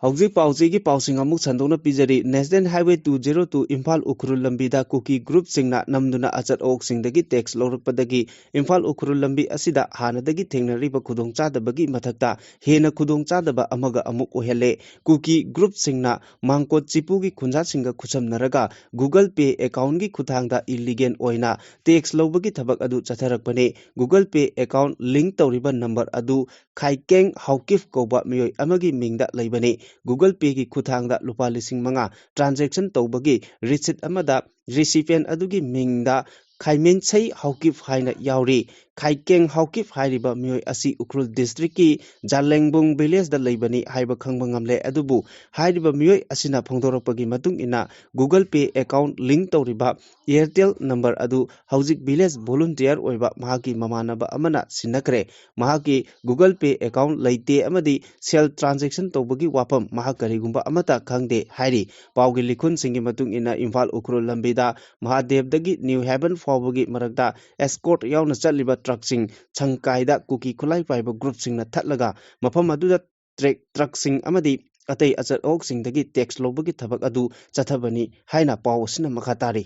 ꯍꯧꯖꯤꯛ ꯄꯥꯎꯆꯦꯒꯤ ꯄꯥꯎꯁꯤꯡ ꯑꯃꯨꯛ ꯁꯟꯗꯣꯛꯅ ꯄꯤꯖꯔꯤ꯫ National Highway two zero two Imphal Ukhrul ꯂꯝꯕꯤꯗ ꯀꯨꯀꯤ ꯒ꯭ꯔꯨꯞꯁꯤꯡꯅ ꯅꯝꯗꯨꯅ ꯑꯆꯠ ꯑꯋꯣꯛꯁꯤꯡꯗꯒꯤ ꯇꯦꯛꯁ ꯂꯧꯔꯛꯄꯗꯒꯤ ꯏꯝꯐꯥꯜ ꯎꯈ꯭ꯔꯨꯜ ꯂꯝꯕꯤ ꯑꯁꯤꯗ ꯍꯥꯟꯅꯗꯒꯤ ꯊꯦꯡꯅꯔꯤꯕ ꯈꯨꯗꯣꯡꯆꯥꯗꯕꯒꯤ ꯃꯊꯛꯇ ꯍꯦꯟꯅ ꯈꯨꯗꯣꯡꯆꯥꯗꯕ ꯑꯃꯒ ꯑꯃꯨꯛ ꯑꯣꯏꯍꯜꯂꯦ꯫ ꯀꯨꯀꯤ ꯒ꯭ꯔꯨꯞꯁꯤꯡꯅ ꯃꯥꯡꯀꯣꯠ ꯆꯤꯄꯨꯒꯤ ꯈꯨꯟꯖꯥꯁꯤꯡꯒ ꯈꯨꯠꯁꯝꯅꯔꯒ Google Pay ꯑꯦꯀꯥꯎꯟꯒꯤ ꯈꯨꯠꯊꯥꯡꯗ ꯏꯜꯂꯤꯒꯦꯜ ꯑꯣꯏꯅ ꯇꯦꯛꯁ ꯂꯧꯕꯒꯤ ꯊꯕꯛ ꯑꯗꯨ ꯆꯠꯊꯔꯛꯄꯅꯤ꯫ Google Pay ꯑꯦꯀꯥꯎꯟ ꯂꯤꯡ ꯇꯧꯔꯤꯕ ꯅꯝꯕꯔ ꯑꯗꯨ ꯈꯥꯏꯀꯦꯡ ꯍꯥꯎꯀꯤꯞ ꯀꯧꯕ ꯃꯤꯑꯣꯏ ꯑꯃꯒꯤ ꯃꯤꯡꯗ ꯂꯩꯕꯅꯤ꯫ Google Payꯒꯤ ꯈꯨꯠꯊꯥꯡꯗ ꯂꯨꯄꯥ ꯂꯤꯁꯤꯡ ꯃꯉꯥ ꯇ꯭ꯔꯥꯟꯖꯦꯛꯁꯟ ꯇꯧꯕꯒꯤ ꯔꯤꯁꯤꯠ ꯑꯃꯗ ꯔꯤꯁꯤꯄꯤꯌꯦꯟ ꯑꯗꯨꯒꯤ ꯃꯤꯡꯗ ꯈꯥꯏꯃꯦꯟꯁꯩ ꯍꯥꯎꯀꯤꯞ ꯍꯥꯏꯅ ꯌꯥꯎꯔꯤ꯫ ꯈꯥꯏꯀꯦꯡ ꯍꯥꯎꯀꯤꯞ ꯍꯥꯏꯔꯤꯕ ꯃꯤꯑꯣꯏ ꯑꯁꯤ ꯎꯈ꯭ꯔꯨꯜ ꯗꯤꯁꯇ꯭ꯔꯤꯛꯀꯤ ꯖꯥꯂꯦꯡꯕꯨꯡ ꯚꯤꯂꯦꯖꯇ ꯂꯩꯕꯅꯤ ꯍꯥꯏꯕ ꯈꯪꯕ ꯉꯝꯂꯦ꯫ ꯑꯗꯨꯕꯨ ꯍꯥꯏꯔꯤꯕ ꯃꯤꯑꯣꯏ ꯑꯁꯤꯅ ꯐꯣꯡꯗꯣꯔꯛꯄꯒꯤ ꯃꯇꯨꯡ ꯏꯟꯅ, Google Pay ꯑꯦꯀꯥꯎꯟ ꯂꯤꯡ ꯇꯧꯔꯤꯕ Airtel ꯅꯝꯕꯔ ꯑꯗꯨ ꯍꯧꯖꯤꯛ ꯚꯤꯂꯦꯖ ꯚꯣꯂꯨꯟꯇꯤꯌꯔ ꯑꯣꯏꯕ ꯃꯍꯥꯛꯀꯤ ꯃꯃꯥꯟꯅꯕ ꯑꯃꯅ ꯁꯤꯟꯅꯈ꯭ꯔꯦ꯫ ꯃꯍꯥꯛꯀꯤ Google Pay ꯑꯦꯀꯥꯎꯟ ꯂꯩꯇꯦ ꯑꯃꯗꯤ ꯁꯦꯜ ꯇ꯭ꯔꯥꯟꯖꯦꯛꯁꯟ ꯇꯧꯕꯒꯤ ꯋꯥꯐꯝ ꯃꯍꯥꯛ ꯀꯔꯤꯒꯨꯝꯕ ꯑꯃꯠꯇ ꯈꯪꯗꯦ ꯍꯥꯏꯔꯤ꯫ ꯄꯥꯎꯒꯤ ꯂꯤꯈꯨꯟꯁꯤꯡꯒꯤ ꯃꯇꯨꯡ ꯏꯟꯅ, ꯏꯝꯐꯥꯜ ꯎꯈ꯭ꯔꯨꯜ ꯂꯝꯕꯤꯗ ꯃꯍꯥꯗꯦꯕꯗꯒꯤ ꯅ꯭ꯌꯨ ꯍꯦꯕꯟ ꯐꯥꯎꯕꯒꯤ ꯃꯔꯛꯇ ꯑꯦꯁꯀꯣꯔꯠ ꯌꯥꯎꯅ ꯆꯠꯂꯤꯕ ꯇ꯭ꯔꯛꯁꯤꯡ ꯁꯪꯀꯥꯏꯗ ꯀꯨꯀꯤ ꯈꯨꯠꯂꯥꯏ ꯄꯥꯏꯕ ꯒ꯭ꯔꯨꯞꯁꯤꯡꯅ ꯊꯠꯂꯒ ꯃꯐꯝ ꯑꯗꯨꯗ ꯇ꯭ꯔꯦꯛ, ꯇ꯭ꯔꯛꯁꯤꯡ ꯑꯃꯗꯤ ꯑꯇꯩ ꯑꯆꯠ ꯑꯋꯣꯛꯁꯤꯡꯗꯒꯤ ꯇꯦꯛꯁ ꯂꯧꯕꯒꯤ ꯊꯕꯛ ꯑꯗꯨ ꯆꯠꯊꯕꯅꯤ ꯍꯥꯏꯅ ꯄꯥꯎ ꯑꯁꯤꯅ ꯃꯈꯥ ꯇꯥꯔꯤ꯫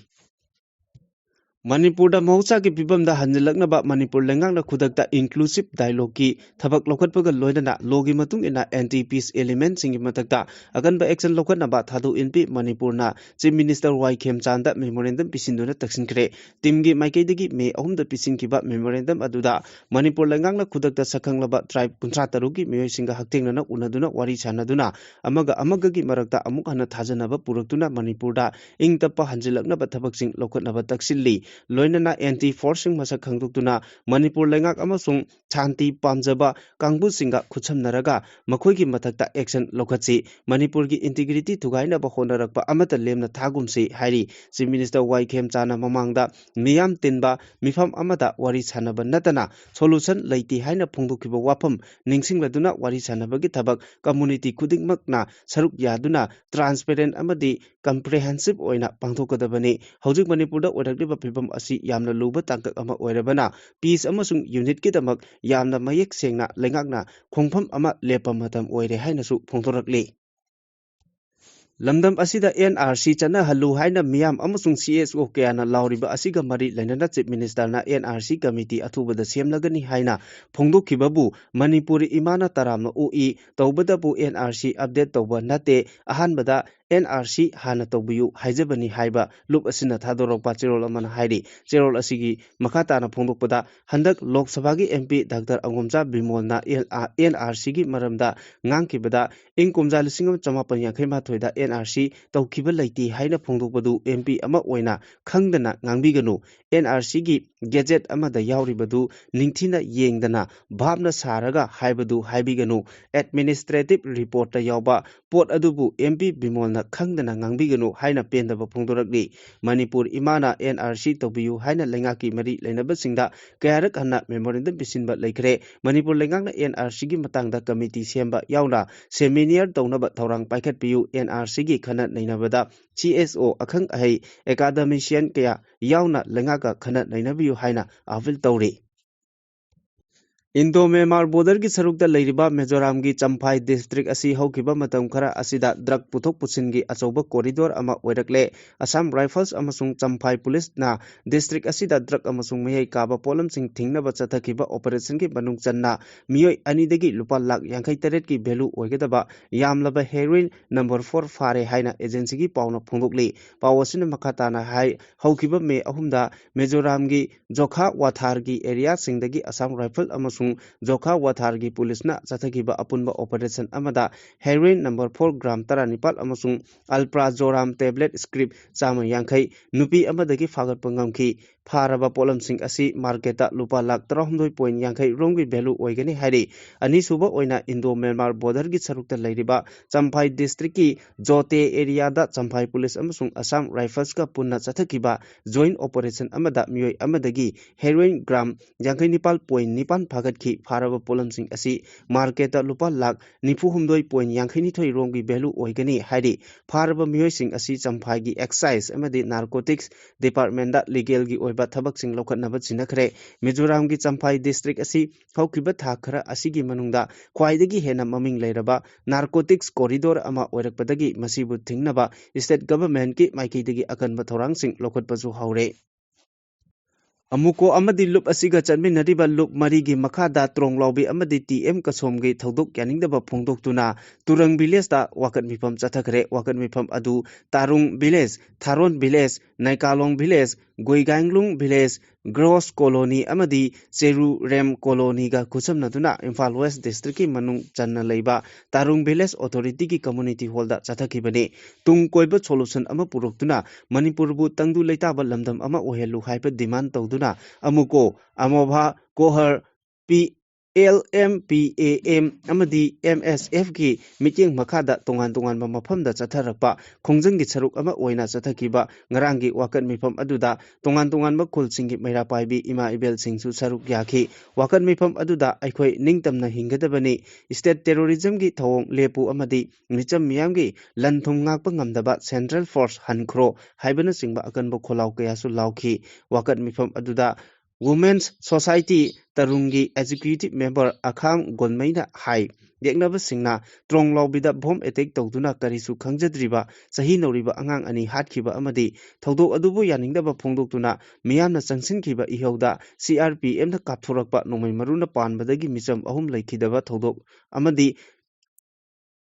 ꯃꯅꯤꯄꯨꯔꯗ ꯃꯍꯧꯁꯥꯒꯤ ꯐꯤꯕꯝꯗ ꯍꯟꯖꯤꯜꯂꯛꯅꯕ ꯃꯅꯤꯄꯨꯔ ꯂꯩꯉꯥꯛꯅ ꯈꯨꯗꯛꯇ inclusive dialogueꯀꯤ ꯊꯕꯛ ꯂꯧꯈꯠꯄꯒ ꯂꯣꯏꯅꯅ lawꯒꯤ ꯃꯇꯨꯡ ꯏꯟꯅ anti peace elementꯁꯤꯡꯒꯤ ꯃꯊꯛꯇ ꯑꯀꯟꯕ action ꯂꯧꯈꯠꯅꯕ ꯊꯥꯗꯣꯛ ꯏꯟꯄꯤ ꯃꯅꯤꯄꯨꯔꯅ Chief Minister ꯋꯥꯏ ꯈꯦꯝꯆꯥꯟꯗ memorandum ꯄꯤꯁꯤꯟꯗꯨꯅ ꯇꯛꯁꯤꯟꯈ꯭ꯔꯦ꯫ ꯇꯤꯝꯒꯤ ꯃꯥꯏꯀꯩꯗꯒꯤ ꯃꯦ ꯑꯍꯨꯝꯗ ꯄꯤꯁꯤꯟꯈꯤꯕ memorandum ꯑꯗꯨꯗ ꯃꯅꯤꯄꯨꯔ ꯂꯩꯉꯥꯛꯅ ꯈꯨꯗꯛꯇ ꯁꯛꯈꯪꯂꯕ tribe ꯀꯨꯟꯊ꯭ꯔꯥ ꯇꯔꯨꯛꯀꯤ ꯃꯤꯑꯣꯏꯁꯤꯡꯒ ꯍꯛꯊꯦꯡꯅꯅ ꯎꯅꯗꯨꯅ ꯋꯥꯔꯤ ꯁꯥꯟꯅꯗꯨꯅ ꯑꯃꯒ ꯑꯃꯒꯒꯤ ꯃꯔꯛꯇ ꯑꯃꯨꯛ ꯍꯟꯅ ꯊꯥꯖꯅꯕ ꯄꯨꯔꯛꯇꯨꯅ ꯃꯅꯤꯄꯨꯔꯗ ꯏꯪ ꯇꯞꯄ ꯍꯟꯖꯤꯜꯂꯛꯅꯕ ꯊꯕꯛꯁꯤꯡ ꯂꯧꯈꯠꯅꯕ ꯇꯛꯁꯤꯜꯂꯤ꯫ ꯂꯣꯏꯅꯅ anti forceꯁꯤꯡ ꯃꯁꯛ ꯈꯪꯗꯣꯛꯇꯨꯅ ꯃꯅꯤꯄꯨꯔ ꯂꯩꯉꯥꯛ ꯑꯃꯁꯨꯡ ꯁꯥꯟꯇꯤ ꯄꯥꯝꯖꯕ ꯀꯥꯡꯕꯨꯁꯤꯡꯒ ꯈꯨꯠꯁꯝꯅꯔꯒ ꯃꯈꯣꯏꯒꯤ ꯃꯊꯛꯇ action ꯂꯧꯈꯠꯁꯤ꯫ ꯃꯅꯤꯄꯨꯔꯒꯤ integrity ꯊꯨꯒꯥꯏꯅꯕ ꯍꯣꯠꯅꯔꯛꯄ ꯑꯃꯠꯇ ꯂꯦꯝꯅ ꯊꯥꯒꯨꯝꯁꯤ ꯍꯥꯏꯔꯤ꯫ Chief Minister ꯋꯥꯏ ꯈꯦꯝꯆꯥꯅ ꯃꯃꯥꯡꯗ ꯃꯤꯌꯥꯝ ꯇꯤꯟꯕ ꯃꯤꯐꯝ ꯑꯃꯗ ꯋꯥꯔꯤ ꯁꯥꯟꯅꯕ ꯅꯠꯇꯅ solution ꯂꯩꯇꯦ ꯍꯥꯏꯅ ꯐꯣꯡꯗꯣꯛꯈꯤꯕ ꯋꯥꯐꯝ ꯅꯤꯡꯁꯤꯡꯂꯗꯨꯅ ꯋꯥꯔꯤ ꯁꯥꯟꯅꯕꯒꯤ ꯊꯕꯛ community ꯈꯨꯗꯤꯡꯃꯛꯅ ꯁꯔꯨꯛ ꯌꯥꯗꯨꯅ transparent ꯑꯃꯗꯤ comprehensive ꯑꯣꯏꯅ ꯄꯥꯡꯊꯣꯛꯀꯗꯕꯅꯤ꯫ ꯍꯧꯖꯤꯛ ꯃꯅꯤꯄꯨꯔꯗ ꯑꯣꯏꯔꯛꯂꯤꯕ ꯐꯤꯕꯝ ꯑꯁꯤ ꯌꯥꯝꯅ ꯂꯨꯕ ꯇꯥꯡꯀꯛ ꯑꯃ ꯑꯣꯏꯔꯕꯅ peace ꯑꯃꯁꯨꯡ unitꯀꯤꯗꯃꯛ ꯌꯥꯝꯅ ꯃꯌꯦꯛ ꯁꯦꯡꯅ ꯂꯩꯉꯥꯛꯅ ꯈꯣꯡꯐꯝ ꯑꯃ ꯂꯦꯞꯄ ꯃꯇꯝ ꯑꯣꯏꯔꯦ ꯍꯥꯏꯅꯁꯨ ꯐꯣꯡꯗꯣꯔꯛꯂꯤ꯫ ꯂꯝꯗꯝ ꯑꯁꯤꯗ NRC ꯆꯠꯅꯍꯜꯂꯨ ꯍꯥꯏꯅ ꯃꯤꯌꯥꯝ ꯑꯃꯁꯨꯡ CSO ꯀꯌꯥꯅ ꯂꯥꯎꯔꯤꯕ ꯑꯁꯤꯒ ꯃꯔꯤ ꯂꯩꯅꯅ Chief Ministerꯅ NRC committee ꯑꯊꯨꯕꯗ ꯁꯦꯝꯂꯒꯅꯤ ꯍꯥꯏꯅ ꯐꯣꯡꯗꯣꯛꯈꯤꯕꯕꯨ ꯃꯅꯤꯄꯨꯔꯤ ꯏꯃꯥꯅ ꯇꯔꯥꯝꯅ ꯑꯣꯛꯏ꯫ ꯇꯧꯕꯇꯕꯨ NRC update ꯇꯧꯕ ꯅꯠꯇꯦ, ꯑꯍꯥꯟꯕꯗ NRC ꯍꯥꯟꯅ ꯇꯧꯕꯤꯌꯨ ꯍꯥꯏꯖꯕꯅꯤ ꯍꯥꯏꯕ ꯂꯨꯞ ꯑꯁꯤꯅ ꯊꯥꯗꯣꯔꯛꯄ ꯆꯦꯔꯣꯜ ꯑꯃꯅ ꯍꯥꯏꯔꯤ꯫ ꯆꯦꯔꯣꯜ ꯑꯁꯤꯒꯤ ꯃꯈꯥ ꯇꯥꯅ ꯐꯣꯡꯗꯣꯛꯄꯗ, ꯍꯟꯗꯛ ꯂꯣꯛ ꯁꯚꯥꯒꯤ MP Doctor ꯑꯪꯒꯣꯝꯆꯥ ꯕꯤꯃꯣꯜꯅ NRCꯒꯤ ꯃꯔꯝꯗ ꯉꯥꯡꯈꯤꯕꯗ, ꯏꯪ ꯀꯨꯝꯖꯥ ꯂꯤꯁꯤꯡ ꯑꯃ ꯆꯃꯥꯄꯟ ꯌꯥꯡꯈꯩ ꯃꯥꯊꯣꯏꯗ NRC ꯇꯧꯈꯤꯕ ꯂꯩꯇꯦ ꯍꯥꯏꯅ ꯐꯣꯡꯗꯣꯛꯄꯗꯨ MP ꯑꯃ ꯑꯣꯏꯅ ꯈꯪꯗꯅ ꯉꯥꯡꯕꯤꯒꯅꯨ꯫ NRCꯒꯤ gazette ꯑꯃꯗ ꯌꯥꯎꯔꯤꯕꯗꯨ ꯅꯤꯡꯊꯤꯅ ꯌꯦꯡꯗꯅ, ꯚꯥꯞꯅ ꯁꯥꯔꯒ ꯍꯥꯏꯕꯗꯨ ꯍꯥꯏꯕꯤꯒꯅꯨ꯫ Administrative reportꯇ ꯌꯥꯎꯕ ꯄꯣꯠ ꯑꯗꯨꯕꯨ MP ꯕꯤꯃꯣꯜꯅ ꯈꯪꯗꯅ ꯉꯥꯡꯕꯤꯒꯅꯨ ꯍꯥꯏꯅ ꯄꯦꯟꯗꯕ ꯐꯣꯡꯗꯣꯔꯛꯂꯤ꯫ ꯃꯅꯤꯄꯨꯔ ꯏꯃꯥꯅ NRC ꯇꯧꯕꯤꯌꯨ ꯍꯥꯏꯅ ꯂꯩꯉꯥꯛꯀꯤ ꯃꯔꯤ ꯂꯩꯅꯕꯁꯤꯡꯗ ꯀꯌꯥꯔꯛ ꯍꯟꯅ memorandum ꯄꯤꯁꯤꯟꯕ ꯂꯩꯈ꯭ꯔꯦ꯫ ꯃꯅꯤꯄꯨꯔ ꯂꯩꯉꯥꯛꯅ NRCꯒꯤ ꯃꯇꯥꯡꯗ committee ꯁꯦꯝꯕ ꯌꯥꯎꯅ seminar ꯇꯧꯅꯕ ꯊꯧꯔꯥꯡ ꯄꯥꯏꯈꯠꯄꯤꯌꯨ꯫ NRCꯒꯤ ꯈꯟꯅ ꯅꯩꯅꯕꯗ CSO, ꯑꯈꯪ ꯑꯍꯩ, academician ꯀꯌꯥ ꯌꯥꯎꯅ ꯂꯩꯉꯥꯛꯀ ꯈꯟꯅ ꯅꯩꯅꯕꯤꯌꯨ ꯍꯥꯏꯅ appeal ꯇꯧꯔꯤ꯫ ꯏꯟꯗꯣ ꯃ꯭ꯌꯥꯟꯃꯥꯔ ꯕꯣꯔꯗꯔꯒꯤ ꯁꯔꯨꯛꯇ ꯂꯩꯔꯤꯕ ꯃꯤꯖꯣꯔꯥꯝꯒꯤ ꯆꯝꯐꯥꯏ ꯗꯤꯁꯇ꯭ꯔꯤꯛ ꯑꯁꯤ ꯍꯧꯈꯤꯕ ꯃꯇꯝ ꯈꯔ ꯑꯁꯤꯗ ꯗ꯭ꯔꯒ ꯄꯨꯊꯣꯛ ꯄꯨꯁꯤꯟꯒꯤ ꯑꯆꯧꯕ ꯀꯣꯔꯤꯗꯣꯔ ꯑꯃ ꯑꯣꯏꯔꯛꯂꯦ꯫ ꯑꯁꯥꯝ ꯔꯥꯏꯐꯜꯁ ꯑꯃꯁꯨꯡ ꯆꯝꯐꯥꯏ ꯄꯨꯂꯤꯁꯅ ꯗꯤꯁꯇ꯭ꯔꯤꯛ ꯑꯁꯤꯗ ꯗ꯭ꯔꯒ ꯑꯃꯁꯨꯡ ꯃꯍꯤꯛ ꯀꯥꯕ ꯄꯣꯠꯂꯝꯁꯤꯡ ꯊꯤꯡꯅꯕ ꯆꯠꯊꯈꯤꯕ ꯑꯣꯄꯔꯦꯁꯟꯒꯤ ꯃꯅꯨꯡ ꯆꯟꯅ ꯃꯤꯑꯣꯏ ꯑꯅꯤꯗꯒꯤ ꯂꯨꯄꯥ ꯂꯥꯈ ꯌꯥꯡꯈꯩ ꯇꯔꯦꯠꯀꯤ ꯚꯦꯂꯨ ꯑꯣꯏꯒꯗꯕ ꯌꯥꯝꯂꯕ ꯍꯦꯔꯣꯏꯟ ꯅꯝꯕꯔ ꯐꯣꯔ ꯐꯥꯔꯦ ꯍꯥꯏꯅ ꯑꯦꯖꯦꯟꯁꯤꯒꯤ ꯄꯥꯎꯅ ꯐꯣꯡꯗꯣꯛꯂꯤ꯫ ꯄꯥꯎ ꯑꯁꯤꯅ ꯃꯈꯥ ꯇꯥꯅ ꯍꯥꯏ, ꯍꯧꯈꯤꯕ ꯃꯦ ꯑꯍꯨꯝꯗ ꯃꯤꯖꯣꯔꯥꯝꯒꯤ ꯖꯣꯈꯥ ꯋꯥꯊꯥꯔꯒꯤ ꯑꯦꯔꯤꯌꯥꯁꯤꯡꯗꯒꯤ ꯑꯁꯥꯝ ꯔꯥꯏꯐꯜ ꯑꯃꯁꯨꯡ ꯖꯣꯈꯥ ꯋꯥꯊꯥꯔꯒꯤ ꯄꯨꯂꯤꯁꯅ ꯆꯠꯊꯈꯤꯕ ꯑꯄꯨꯟꯕ ꯑꯣꯄꯔꯦꯁꯟ ꯑꯃꯗ ꯍꯦꯔꯣꯏꯟ ꯅꯝꯕꯔ ꯐꯣꯔ ꯒ꯭ꯔꯥꯝ ꯇꯔꯥꯅꯤꯄꯥꯜ ꯑꯃꯁꯨꯡ ꯑꯜꯄ꯭ꯔꯥꯖꯣꯔꯥꯝ ꯇꯦꯕ꯭ꯂꯦꯠ ꯁ꯭ꯀ꯭ꯔꯤꯞ ꯆꯥꯝꯃ ꯌꯥꯡꯈꯩ, ꯅꯨꯄꯤ ꯑꯃꯗꯒꯤ ꯐꯥꯒꯠꯄ ꯉꯝꯈꯤ꯫ ꯐꯥꯔꯕ ꯄꯣꯠꯂꯝꯁꯤꯡ ꯑꯁꯤ ꯃꯥꯔꯀꯦꯠꯇ ꯂꯨꯄꯥ ꯂꯥꯈ ꯇꯔꯥꯍꯨꯝꯗꯣꯏ ꯄꯣꯏꯟ ꯌꯥꯡꯈꯩ ꯔꯣꯝꯒꯤ ꯚꯦꯂꯨ ꯑꯣꯏꯒꯅꯤ ꯍꯥꯏꯔꯤ꯫ ꯑꯅꯤꯁꯨꯕ ꯑꯣꯏꯅ ꯏꯟꯗꯣ ꯃ꯭ꯌꯥꯟꯃꯥꯔ ꯕꯣꯔꯗꯔꯒꯤ ꯁꯔꯨꯛꯇ ꯂꯩꯔꯤꯕ ꯆꯝꯐꯥꯏ ꯗꯤꯁꯇ꯭ꯔꯤꯛꯀꯤ ꯖꯣꯇꯦ ꯑꯦꯔꯤꯌꯥꯗ ꯆꯝꯐꯥꯏ ꯄꯨꯂꯤꯁ ꯑꯃꯁꯨꯡ ꯑꯁꯥꯝ ꯔꯥꯏꯐꯜꯁꯀ ꯄꯨꯟꯅ ꯆꯠꯊꯈꯤꯕ ꯖꯣꯏꯟ ꯑꯣꯄꯔꯦꯁꯟ ꯑꯃꯗ ꯃꯤꯑꯣꯏ ꯑꯃꯗꯒꯤ ꯍꯦꯔꯣꯏꯟ ꯒ꯭ꯔꯥꯝ ꯌꯥꯡꯈꯩ ꯅꯤꯄꯥꯜ ꯄꯣꯏꯟ ꯅꯤꯄꯥꯜ ꯐꯥꯒꯠꯈꯤ꯫ ꯐꯥꯔꯕ ꯄꯣꯠꯂꯝꯁꯤꯡ ꯑꯁꯤ ꯃꯥꯔꯀꯦꯠꯇ ꯂꯨꯄꯥ ꯂꯥꯈ ꯅꯤꯐꯨ ꯍꯨꯝꯗꯣꯏ ꯄꯣꯏꯟ ꯌꯥꯡꯈꯩ ꯅꯤꯊꯣꯏ ꯔꯣꯝꯒꯤ ꯚꯦꯂꯨ ꯑꯣꯏꯒꯅꯤ ꯍꯥꯏꯔꯤ꯫ ꯐꯥꯔꯕ ꯃꯤꯑꯣꯏꯁꯤꯡ ꯑꯁꯤ ꯆꯝꯐꯥꯏꯒꯤ ꯑꯦꯛꯁꯥꯏꯖ ꯑꯃꯗꯤ ꯅꯥꯔꯀꯣꯇꯤꯛꯁ ꯗꯤꯄꯥꯔꯠꯃꯦꯟꯗ ꯂꯤꯒꯦꯜꯒꯤ ꯑꯣꯏꯕ ꯊꯕꯛꯁꯤꯡ ꯂꯧꯈꯠꯅꯕ ꯁꯤꯟꯅꯈ꯭ꯔꯦ꯫ ꯃꯤꯖꯣꯔꯥꯝꯒꯤ ꯆꯝꯐꯥꯏ ꯗꯤꯁꯇ꯭ꯔꯤꯛ ꯑꯁꯤ ꯍꯧꯈꯤꯕ ꯊꯥ ꯈꯔ ꯑꯁꯤꯒꯤ ꯃꯅꯨꯡꯗ ꯈ꯭ꯋꯥꯏꯗꯒꯤ ꯍꯦꯟꯅ ꯃꯃꯤꯡ ꯂꯩꯔꯕ ꯅꯥꯔꯀꯣꯇꯤꯛꯁ ꯀꯣꯔꯤꯗꯣꯔ ꯑꯃ ꯑꯣꯏꯔꯛꯄꯗꯒꯤ ꯃꯁꯤꯕꯨ ꯊꯤꯡꯅꯕ ꯁ꯭ꯇꯦꯠ ꯒꯚꯔꯟꯃꯦꯟꯠꯀꯤ ꯃꯥꯏꯀꯩꯗꯒꯤ ꯑꯀꯟꯕ ꯊꯧꯔꯥꯡꯁꯤꯡ ꯂꯧꯈꯠꯄꯁꯨ ꯍꯧꯔꯦ꯫ ꯑꯃꯨꯀꯣ ꯑꯃꯗꯤ ꯂꯨꯞ ꯑꯁꯤꯒ ꯆꯠꯃꯤꯟꯅꯔꯤꯕ ꯂꯨꯞ ꯃꯔꯤꯒꯤ ꯃꯈꯥꯗ ꯇ꯭ꯔꯣꯡꯂꯥꯎꯕꯤ ꯑꯃꯗꯤ ꯇꯤ ꯑꯦꯝ ꯀꯁꯣꯝꯒꯤ ꯊꯧꯗꯣꯛ ꯌꯥꯅꯤꯡꯗꯕ ꯐꯣꯡꯗꯣꯛꯇꯨꯅ ꯇꯨꯔꯪ ꯚꯤꯂꯦꯖꯇ ꯋꯥꯀꯠ ꯃꯤꯐꯝ ꯆꯠꯊꯈ꯭ꯔꯦ꯫ ꯋꯥꯀꯠ ꯃꯤꯐꯝ ꯑꯗꯨ Tarung village, Tharon village, Naikalong village, Guigaglung village, gross colony ꯑꯃꯗꯤ ꯆꯦꯔꯨ ꯔꯦꯝ ꯀꯣꯂꯣꯅꯤꯒ ꯈꯨꯠꯁꯝꯅꯗꯨꯅ ꯏꯝꯐꯥꯜ ꯋꯦꯁ ꯗꯤꯁꯇ꯭ꯔꯤꯛꯀꯤ ꯃꯅꯨꯡ ꯆꯟꯅ ꯂꯩꯕ ꯇꯥꯔꯨꯡ ꯚꯤꯂꯦꯖ ꯑꯣꯊꯣꯔꯤꯇꯤꯒꯤ ꯀꯝꯃ꯭ꯌꯨꯅꯤꯇꯤ ꯍꯣꯜꯗ ꯆꯠꯊꯈꯤꯕꯅꯤ꯫ ꯇꯨꯡ ꯀꯣꯏꯕ ꯁꯣꯂꯨꯁꯟ ꯑꯃ ꯄꯨꯔꯛꯇꯨꯅ ꯃꯅꯤꯄꯨꯔꯕꯨ ꯇꯪꯗꯨ ꯂꯩꯇꯥꯕ ꯂꯝꯗꯝ ꯑꯃ ꯑꯣꯏꯍꯜꯂꯨ ꯍꯥꯏꯕ ꯗꯤꯃꯥꯟ ꯇꯧꯗꯨꯅ ꯑꯃꯨꯀꯣ, ꯑꯃꯣꯚꯥ, ꯀꯣꯍꯔ, P, L M P A M ꯑꯃꯗꯤ ꯑꯦꯝ ꯑꯦꯁ ꯑꯦꯐꯀꯤ ꯃꯤꯠꯌꯦꯡ ꯃꯈꯥꯗ ꯇꯣꯉꯥꯟ ꯇꯣꯉꯥꯟꯕ ꯃꯐꯝꯗ ꯆꯠꯊꯔꯛꯄ ꯈꯣꯡꯖꯪꯒꯤ ꯁꯔꯨꯛ ꯑꯃ ꯑꯣꯏꯅ ꯆꯠꯊꯈꯤꯕ ꯉꯔꯥꯡꯒꯤ ꯋꯥꯀꯠ ꯃꯤꯐꯝ ꯑꯗꯨꯗ ꯇꯣꯉꯥꯟ ꯇꯣꯉꯥꯟꯕ ꯈꯨꯜꯁꯤꯡꯒꯤ ꯃꯩꯔꯥ ꯄꯥꯏꯕꯤ ꯏꯃꯥ ꯏꯕꯦꯜꯁꯤꯡꯁꯨ ꯁꯔꯨꯛ ꯌꯥꯈꯤ꯫ ꯋꯥꯀꯠ ꯃꯤꯐꯝ ꯑꯗꯨꯗ ꯑꯩꯈꯣꯏ ꯅꯤꯡꯇꯝꯅ ꯍꯤꯡꯒꯗꯕꯅꯤ, ꯁ꯭ꯇꯦꯠ ꯇꯦꯔꯣꯔꯤꯖꯝꯒꯤ ꯊꯧꯑꯣꯡ ꯂꯦꯞꯄꯨ ꯑꯃꯗꯤ ꯃꯤꯆꯝ ꯃꯤꯌꯥꯝꯒꯤ ꯂꯟ ꯊꯨꯝ ꯉꯥꯛꯄ ꯉꯝꯗꯕ ꯁꯦꯟꯇ꯭ꯔꯦꯜ ꯐꯣꯔꯁ ꯍꯟꯈ꯭ꯔꯣ ꯍꯥꯏꯕꯅꯆꯤꯡꯕ ꯑꯀꯟꯕ ꯈꯣꯜꯂꯥꯎ ꯀꯌꯥꯁꯨ ꯂꯥꯎꯈꯤ꯫ ꯋꯥꯀꯠ ꯃꯤꯐꯝ ꯑꯗꯨꯗ Women's Society ꯇꯔꯨꯡꯒꯤ executive member ꯑꯈꯥꯝ ꯒꯣꯟꯃꯩꯅ ꯍꯥꯏ, ꯌꯦꯛꯅꯕꯁꯤꯡꯅ ꯇ꯭ꯔꯣꯡ ꯂꯥꯎꯕꯤꯗ ꯕꯣꯝ ꯑꯦꯇꯦꯛ ꯇꯧꯗꯨꯅ ꯀꯔꯤꯁꯨ ꯈꯪꯖꯗ꯭ꯔꯤꯕ ꯆꯍꯤ ꯅꯧꯔꯤꯕ ꯑꯉꯥꯡ ꯑꯅꯤ ꯍꯥꯠꯈꯤꯕ ꯑꯃꯗꯤ ꯊꯧꯗꯣꯛ ꯑꯗꯨꯕꯨ ꯌꯥꯅꯤꯡꯗꯕ ꯐꯣꯡꯗꯣꯛꯇꯨꯅ ꯃꯤꯌꯥꯝꯅ ꯆꯪꯁꯤꯟꯈꯤꯕ ꯏꯍꯧꯗ ꯁꯤ ꯑꯥꯔ ꯄꯤ ꯑꯦꯐꯅ ꯀꯥꯞꯊꯣꯔꯛꯄ ꯅꯣꯡꯃꯩ ꯃꯔꯨꯅ ꯄꯥꯟꯕꯗꯒꯤ ꯃꯤꯆꯝ ꯑꯍꯨꯝ ꯂꯩꯈꯤꯗꯕ ꯊꯧꯗꯣꯛ ꯑꯃꯗꯤ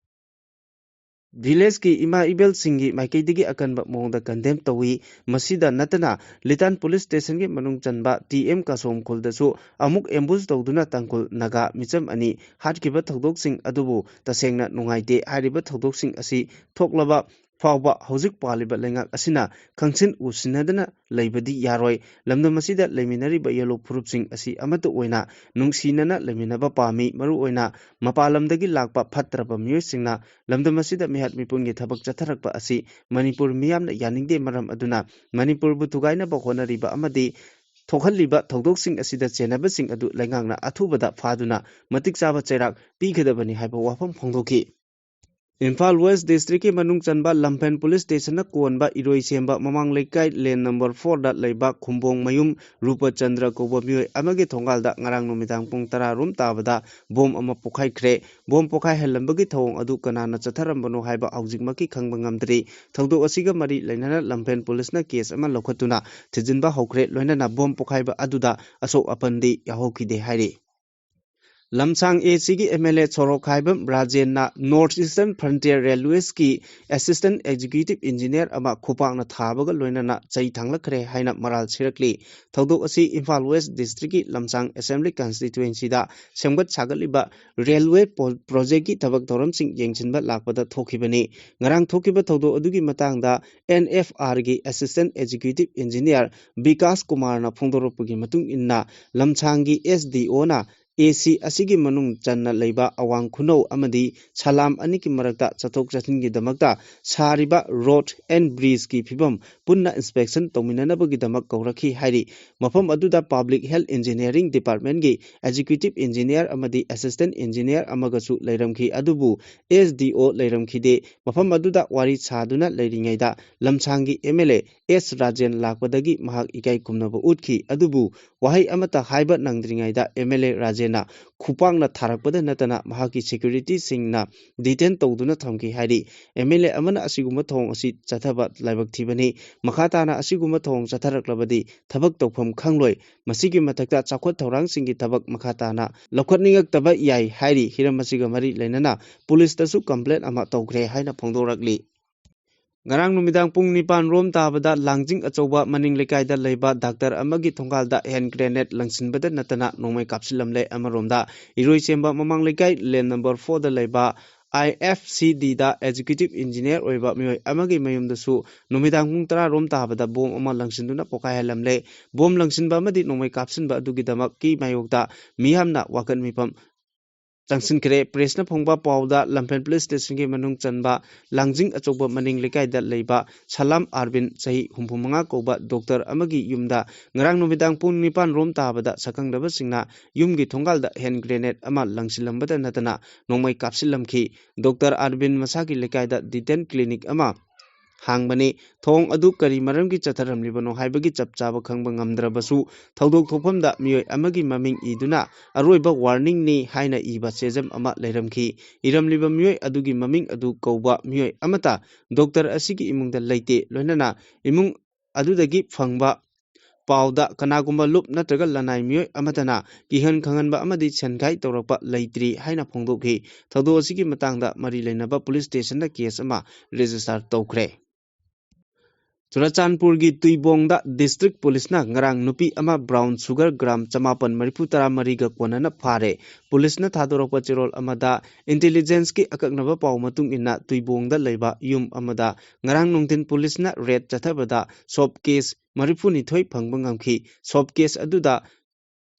ꯚꯤꯂꯦꯖꯀꯤ ꯏꯃꯥ ꯏꯕꯦꯜꯁꯤꯡꯒꯤ ꯃꯥꯏꯀꯩꯗꯒꯤ ꯑꯀꯟꯕ ꯃꯑꯣꯡꯗ ꯀꯟꯗꯦꯝ ꯇꯧꯏ꯫ ꯃꯁꯤꯗ ꯅꯠꯇꯅ ꯂꯤꯇꯥꯟ ꯄꯨꯂꯤꯁ ꯁ꯭ꯇꯦꯁꯟꯒꯤ ꯃꯅꯨꯡ ꯆꯟꯕ ꯇꯤ ꯑꯦꯝ ꯀꯥꯁꯣꯝ ꯈꯨꯜꯗꯁꯨ ꯑꯃꯨꯛ ꯑꯦꯝꯕꯨꯁ ꯇꯧꯗꯨꯅ ꯇꯥꯡꯈꯨꯜ ꯅꯥꯒꯥ ꯃꯤꯆꯝ ꯑꯅꯤ ꯍꯥꯠꯈꯤꯕ ꯊꯧꯗꯣꯛꯁꯤꯡ ꯑꯗꯨꯕꯨ ꯇꯁꯦꯡꯅ ꯅꯨꯡꯉꯥꯏꯇꯦ꯫ ꯍꯥꯏꯔꯤꯕ ꯊꯧꯗꯣꯛꯁꯤꯡ ꯑꯁꯤ ꯊꯣꯛꯂꯕ ꯐꯥꯎꯕ ꯍꯧꯖꯤꯛ ꯄꯥꯜꯂꯤꯕ ꯂꯩꯉꯥꯛ ꯑꯁꯤꯅ ꯈꯪꯁꯤꯟ ꯎꯁꯤꯟꯅꯗꯅ ꯂꯩꯕꯗꯤ ꯌꯥꯔꯣꯏ꯫ ꯂꯝꯗꯝ ꯑꯁꯤꯗ ꯂꯩꯃꯤꯟꯅꯔꯤꯕ ꯌꯦꯜꯂꯣ ꯐꯨꯔꯨꯞꯁꯤꯡ ꯑꯁꯤ ꯑꯃꯠꯇ ꯑꯣꯏꯅ ꯅꯨꯡꯁꯤꯅꯅ ꯂꯩꯃꯤꯟꯅꯕ ꯄꯥꯝꯃꯤ꯫ ꯃꯔꯨꯑꯣꯏꯅ ꯃꯄꯥꯟ ꯂꯝꯗꯒꯤ ꯂꯥꯛꯄ ꯐꯠꯇ꯭ꯔꯕ ꯃꯤꯑꯣꯏꯁꯤꯡꯅ ꯂꯝꯗꯝ ꯑꯁꯤꯗ ꯃꯤꯍꯥꯠ ꯃꯤꯄꯨꯟꯒꯤ ꯊꯕꯛ ꯆꯠꯊꯔꯛꯄ ꯑꯁꯤ ꯃꯅꯤꯄꯨꯔ ꯃꯤꯌꯥꯝꯅ ꯌꯥꯅꯤꯡꯗꯦ꯫ ꯃꯔꯝ ꯑꯗꯨꯅ ꯃꯅꯤꯄꯨꯔꯕꯨ ꯊꯨꯒꯥꯏꯅꯕ ꯍꯣꯠꯅꯔꯤꯕ ꯑꯃꯗꯤ ꯊꯣꯛꯍꯜꯂꯤꯕ ꯊꯧꯗꯣꯛꯁꯤꯡ ꯑꯁꯤꯗ ꯆꯦꯟꯅꯕꯁꯤꯡ ꯑꯗꯨ ꯂꯩꯉꯥꯛꯅ ꯑꯊꯨꯕꯗ ꯐꯥꯗꯨꯅ ꯃꯇꯤꯛ ꯆꯥꯕ ꯆꯩꯔꯥꯛ ꯄꯤꯒꯗꯕꯅꯤ ꯍꯥꯏꯕ ꯋꯥꯐꯝ ꯐꯣꯡꯗꯣꯛꯈꯤ꯫ ꯏꯝꯐꯥꯜ ꯋꯦꯁ ꯗꯤꯁꯇ꯭ꯔꯤꯛꯀꯤ ꯃꯅꯨꯡ ꯆꯟꯕ ꯂꯝꯐꯦꯟ ꯄꯨꯂꯤꯁ ꯁ꯭ꯇꯦꯁꯟꯅ ꯀꯣꯟꯕ ꯏꯔꯣꯏꯁꯦꯝꯕ ꯃꯃꯥꯡ ꯂꯩꯀꯥꯏ ꯂꯦꯟ ꯅꯝꯕꯔ ꯐꯣꯔꯗ ꯂꯩꯕ ꯈꯨꯝꯕꯣꯡ ꯃꯌꯨꯝ ꯔꯨꯄꯆꯟꯗ꯭ꯔ ꯀꯧꯕ ꯃꯤꯑꯣꯏ ꯑꯃꯒꯤ ꯊꯣꯡꯒꯥꯜꯗ ꯉꯔꯥꯡ ꯅꯨꯃꯤꯗꯥꯡ ꯄꯨꯡ ꯇꯔꯥ ꯔꯣꯝ ꯇꯥꯕꯗ ꯕꯣꯝ ꯑꯃ ꯄꯣꯈꯥꯏꯈ꯭ꯔꯦ꯫ ꯕꯣꯝ ꯄꯣꯈꯥꯏꯍꯜꯂꯝꯕꯒꯤ ꯊꯧꯑꯣꯡ ꯑꯗꯨ ꯀꯅꯥꯅ ꯆꯠꯊꯔꯝꯕꯅꯣ ꯍꯥꯏꯕ ꯍꯧꯖꯤꯛꯃꯛꯀꯤ ꯈꯪꯕ ꯉꯝꯗ꯭ꯔꯤ꯫ ꯊꯧꯗꯣꯛ ꯑꯁꯤꯒ ꯃꯔꯤ ꯂꯩꯅꯅ ꯂꯝꯐꯦꯟ ꯄꯨꯂꯤꯁꯅ ꯀꯦꯁ ꯑꯃ ꯂꯧꯈꯠꯇꯨꯅ ꯊꯤꯖꯤꯟꯕ ꯍꯧꯈ꯭ꯔꯦ꯫ ꯂꯣꯏꯅꯅ ꯕꯣꯝ ꯄꯣꯈꯥꯏꯕ ꯑꯗꯨꯗ ꯑꯁꯣꯛ ꯑꯄꯟꯗꯤ ꯌꯥꯎꯍꯧꯈꯤꯗꯦ ꯍꯥꯏꯔꯤ꯫ ꯂꯝꯁꯥꯡ ꯑꯦ ꯁꯤꯒꯤ ꯑꯦꯝ ꯑꯦꯜ ꯑꯦ ꯁꯣꯔꯣꯛꯈꯥꯏꯕꯝ ꯔꯥꯖꯦꯟꯅ ꯅꯣꯔꯠ ꯏꯁꯇꯔꯟ ꯐ꯭ꯔꯟꯇꯤꯌꯔ ꯔꯦꯜꯋꯦꯁꯀꯤ ꯑꯦꯁꯤꯁꯇꯦꯟꯠ ꯑꯦꯛꯖꯤꯀ꯭ꯌꯨꯇꯤꯕ ꯏꯟꯖꯤꯅꯤꯌꯔ ꯑꯃ ꯈꯨꯄꯥꯛꯅ ꯊꯥꯕꯒ ꯂꯣꯏꯅꯅ ꯆꯩ ꯊꯥꯡꯂꯛꯈ꯭ꯔꯦ ꯍꯥꯏꯅ ꯃꯔꯥꯜ ꯁꯤꯔꯛꯂꯤ꯫ ꯊꯧꯗꯣꯛ ꯑꯁꯤ ꯏꯝꯐꯥꯜ ꯋꯦꯁ ꯗꯤꯁꯇ꯭ꯔꯤꯛꯀꯤ ꯂꯝꯁꯥꯡ ꯑꯦꯁꯦꯝꯕ꯭ꯂꯤ ꯀꯟꯁꯇꯤꯇ꯭ꯋꯦꯟꯁꯤꯗ ꯁꯦꯝꯒꯠ ꯁꯥꯒꯠꯂꯤꯕ ꯔꯦꯜꯋꯦ ꯄꯣ-, ꯄ꯭ꯔꯣꯖꯦꯛꯀꯤ ꯊꯕꯛ ꯊꯧꯔꯝꯁꯤꯡ ꯌꯦꯡꯁꯤꯟꯕ ꯂꯥꯛꯄꯗ ꯊꯣꯛꯈꯤꯕꯅꯤ꯫ ꯉꯔꯥꯡ ꯊꯣꯛꯈꯤꯕ ꯊꯧꯗꯣꯛ ꯑꯗꯨꯒꯤ ꯃꯇꯥꯡꯗ ꯑꯦꯟ ꯑꯦꯐ ꯑꯥꯔꯒꯤ ꯑꯦꯁꯤꯁꯇꯦꯟꯠ ꯑꯦꯛꯖꯤꯀ꯭ꯌꯨꯇꯤꯕ ꯏꯟꯖꯤꯅꯤꯌꯔ ꯕꯤꯀꯥꯁ ꯀꯨꯃꯥꯔꯅ ꯐꯣꯡꯗꯣꯔꯛꯄꯒꯤ ꯃꯇꯨꯡ ꯏꯟꯅ, ꯂꯝꯁꯥꯡꯒꯤ ꯑꯦꯁ ꯗꯤ ꯑꯣꯅ ꯑꯦ ꯁꯤ ꯑꯁꯤꯒꯤ ꯃꯅꯨꯡ ꯆꯟꯅ ꯂꯩꯕ ꯑꯋꯥꯡ ꯈꯨꯅꯧ ꯑꯃꯗꯤ ꯁꯂꯥꯝ ꯑꯅꯤꯒꯤ ꯃꯔꯛꯇ ꯆꯠꯊꯣꯛ ꯆꯠꯁꯤꯟꯒꯤꯗꯃꯛꯇ ꯁꯥꯔꯤꯕ road and bridgeꯀꯤ ꯐꯤꯕꯝ ꯄꯨꯟꯅ inspection ꯇꯧꯃꯤꯟꯅꯅꯕꯒꯤꯗꯃꯛ ꯀꯧꯔꯛꯈꯤ ꯍꯥꯏꯔꯤ꯫ ꯃꯐꯝ ꯑꯗꯨꯗ Public Health Engineering Departmentꯀꯤ Executive Engineer ꯑꯃꯗꯤ Assistant Engineer ꯑꯃꯒꯁꯨ ꯂꯩꯔꯝꯈꯤ, ꯑꯗꯨꯕꯨ S D O ꯂꯩꯔꯝꯈꯤꯗꯦ꯫ ꯃꯐꯝ ꯑꯗꯨꯗ ꯋꯥꯔꯤ ꯁꯥꯗꯨꯅ ꯂꯩꯔꯤꯉꯩꯗ ꯂꯝꯁꯥꯡꯒꯤ M L A S Rajen ꯂꯥꯛꯄꯗꯒꯤ ꯃꯍꯥꯛ ꯏꯀꯥꯏ ꯈꯨꯝꯅꯕ ꯎꯠꯈꯤ, ꯑꯗꯨꯕꯨ ꯋꯥꯍꯩ ꯑꯃꯠꯇ ꯍꯥꯏꯕ ꯅꯪꯗ꯭ꯔꯤꯉꯩꯗ M L A ꯔꯥꯖꯦꯟꯅ ꯈꯨꯄꯥꯛꯅ ꯊꯥꯔꯛꯄꯗ ꯅꯠꯇꯅ ꯃꯍꯥꯛꯀꯤ securityꯁꯤꯡꯅ detain ꯇꯧꯗꯨꯅ ꯊꯝꯈꯤ ꯍꯥꯏꯔꯤ꯫ M L A ꯑꯃꯅ ꯑꯁꯤꯒꯨꯝꯕ ꯊꯧꯑꯣꯡ ꯑꯁꯤ ꯆꯠꯊꯕ ꯂꯥꯏꯕꯛ ꯊꯤꯕꯅꯤ꯫ ꯃꯈꯥ ꯇꯥꯅ ꯑꯁꯤꯒꯨꯝꯕ ꯊꯧꯑꯣꯡ ꯆꯠꯊꯔꯛꯂꯕꯗꯤ ꯊꯕꯛ ꯇꯧꯐꯝ ꯈꯪꯂꯣꯏ꯫ ꯃꯁꯤꯒꯤ ꯃꯊꯛꯇ ꯆꯥꯎꯈꯠ ꯊꯧꯔꯥꯡꯁꯤꯡꯒꯤ ꯊꯕꯛ ꯃꯈꯥ ꯇꯥꯅ ꯂꯧꯈꯠꯅꯤꯡꯉꯛꯇꯕ ꯌꯥꯏ ꯍꯥꯏꯔꯤ꯫ ꯍꯤꯔꯝ ꯑꯁꯤꯒ ꯃꯔꯤ ꯂꯩꯅꯅ ꯄꯨꯂꯤꯁꯇꯁꯨ complaint ꯑꯃ ꯇꯧꯈ꯭ꯔꯦ ꯍꯥꯏꯅ ꯐꯣꯡꯗꯣꯔꯛꯂꯤ꯫ ꯉꯔꯥꯡ ꯅꯨꯃꯤꯗꯥꯡ ꯄꯨꯡ ꯅꯤꯄꯥꯟ ꯔꯣꯝ ꯇꯥꯕꯗ ꯂꯥꯡꯖꯤꯡ ꯑꯆꯧꯕ ꯃꯅꯤꯡ ꯂꯩꯀꯥꯏꯗ ꯂꯩꯕ ꯗꯥꯛꯇꯔ ꯑꯃꯒꯤ ꯊꯣꯡꯒꯥꯜꯗ hand grenade ꯂꯪꯁꯤꯟꯕꯗ ꯅꯠꯇꯅ ꯅꯣꯡꯃꯩ ꯀꯥꯞꯁꯤꯜꯂꯝꯂꯦ꯫ ꯑꯃꯔꯣꯝꯗ ꯏꯔꯣꯏꯁꯦꯝꯕ ꯃꯃꯥꯡ ꯂꯩꯀꯥꯏ lane number fourꯗ ꯂꯩꯕ I F C Dꯗ executive engineer ꯑꯣꯏꯕ ꯃꯤꯑꯣꯏ ꯑꯃꯒꯤ ꯃꯌꯨꯝꯗꯁꯨ ꯅꯨꯃꯤꯗꯥꯡ ꯄꯨꯡ ꯇꯔꯥ ꯔꯣꯝ ꯇꯥꯕꯗ bomb ꯑꯃ ꯂꯪꯁꯤꯟꯗꯨꯅ ꯄꯣꯈꯥꯏꯍꯜꯂꯝꯂꯦ꯫ Bomb ꯂꯪꯁꯤꯟꯕ ꯑꯃꯗꯤ ꯅꯣꯡꯃꯩ ꯀꯥꯞꯁꯤꯟꯕ ꯑꯗꯨꯒꯤꯗꯃꯛꯀꯤ ꯃꯥꯌꯣꯛꯇ ꯃꯤꯌꯥꯝꯅ ꯋꯥꯀꯠ ꯃꯤꯐꯝ ꯆꯪꯁꯤꯟꯈ꯭ꯔꯦ꯫ Pressꯅ ꯐꯣꯡꯕ ꯄꯥꯎꯗ ꯂꯝꯐꯦꯜ police stationꯒꯤ ꯃꯅꯨꯡ ꯆꯟꯕ ꯂꯥꯡꯖꯤꯡ ꯑꯆꯧꯕ ꯃꯅꯤꯡ ꯂꯩꯀꯥꯏꯗ ꯂꯩꯕ ꯁꯂꯥꯝ ꯑꯥꯔꯕꯤꯟ ꯆꯍꯤ ꯍꯨꯝꯐꯨ ꯃꯉꯥ ꯀꯧꯕ ꯗꯣꯛꯇꯔ ꯑꯃꯒꯤ ꯌꯨꯝꯗ ꯉꯔꯥꯡ ꯅꯨꯃꯤꯗꯥꯡ ꯄꯨꯡ ꯅꯤꯄꯥꯟ ꯔꯣꯝ ꯇꯥꯕꯗ ꯁꯛꯈꯪꯗꯕꯁꯤꯡꯅ ꯌꯨꯝꯒꯤ ꯊꯣꯡꯒꯥꯜꯗ hand grenade ꯑꯃ ꯂꯪꯁꯤꯜꯂꯝꯕꯗ ꯅꯠꯇꯅ ꯅꯣꯡꯃꯩ ꯀꯥꯞꯁꯤꯜꯂꯝꯈꯤ꯫ ꯗꯣꯛꯇꯔ ꯑꯥꯔꯕꯤꯟ ꯃꯁꯥꯒꯤ ꯂꯩꯀꯥꯏꯗ dental clinic ꯑꯃ ꯍꯥꯡꯕꯅꯤ꯫ ꯊꯧꯑꯣꯡ ꯑꯗꯨ ꯀꯔꯤ ꯃꯔꯝꯒꯤ ꯆꯠꯊꯔꯝꯂꯤꯕꯅꯣ ꯍꯥꯏꯕꯒꯤ ꯆꯞ ꯆꯥꯕ ꯈꯪꯕ ꯉꯝꯗ꯭ꯔꯕꯁꯨ, ꯊꯧꯗꯣꯛ ꯊꯣꯛꯐꯝꯗ ꯃꯤꯑꯣꯏ ꯑꯃꯒꯤ ꯃꯃꯤꯡ ꯏꯗꯨꯅ "ꯑꯔꯣꯏꯕ warningꯅꯤ" ꯍꯥꯏꯅ ꯏꯕ ꯆꯦꯖꯝ ꯑꯃ ꯂꯩꯔꯝꯈꯤ꯫ ꯏꯔꯝꯂꯤꯕ ꯃꯤꯑꯣꯏ ꯑꯗꯨꯒꯤ ꯃꯃꯤꯡ ꯑꯗꯨ ꯀꯧꯕ ꯃꯤꯑꯣꯏ ꯑꯃꯠꯇ ꯗꯣꯛꯇꯔ ꯑꯁꯤꯒꯤ ꯏꯃꯨꯡꯗ ꯂꯩꯇꯦ꯫ ꯂꯣꯏꯅꯅ ꯏꯃꯨꯡ ꯑꯗꯨꯗꯒꯤ ꯐꯪꯕ ꯄꯥꯎꯗ ꯀꯅꯥꯒꯨꯝꯕ ꯂꯨꯞ ꯅꯠꯇ꯭ꯔꯒ ꯂꯅꯥꯏ ꯃꯤꯑꯣꯏ ꯑꯃꯠꯇꯅ ꯀꯤꯍꯟ ꯈꯪꯍꯟꯕ ꯑꯃꯗꯤ ꯁꯦꯟꯈꯥꯏ ꯇꯧꯔꯛꯄ ꯂꯩꯇ꯭ꯔꯤ ꯍꯥꯏꯅ ꯐꯣꯡꯗꯣꯛꯈꯤ꯫ ꯊꯧꯗꯣꯛ ꯑꯁꯤꯒꯤ ꯃꯇꯥꯡꯗ ꯃꯔꯤ ꯂꯩꯅꯕ police stationꯗ case ꯑꯃ register ꯇꯧꯈ꯭ꯔꯦ꯫ ꯆꯨꯔꯆꯥꯟꯄꯨꯔꯒꯤ ꯇꯨꯏꯕꯣꯡꯗ district policeꯅ ꯉꯔꯥꯡ ꯅꯨꯄꯤ ꯑꯃ brown sugar gram ꯆꯃꯥꯄꯟ ꯃꯔꯤꯐꯨ ꯇꯔꯥ ꯃꯔꯤꯒ ꯀꯣꯟꯅꯅ ꯐꯥꯔꯦ꯫ Policeꯅ ꯊꯥꯗꯣꯔꯛꯄ ꯆꯦꯔꯣꯜ ꯑꯃꯗ intelligenceꯀꯤ ꯑꯀꯛꯅꯕ ꯄꯥꯎ ꯃꯇꯨꯡ ꯏꯟꯅ ꯇꯨꯏꯕꯣꯡꯗ ꯂꯩꯕ ꯌꯨꯝ ꯑꯃꯗ ꯉꯔꯥꯡ ꯅꯨꯡꯊꯤꯟ policeꯅ raid ꯆꯠꯊꯕꯗ soap case ꯃꯔꯤꯐꯨꯅꯤꯊꯣꯏ ꯐꯪꯕ ꯉꯝꯈꯤ꯫ Soap case ꯑꯗꯨꯗ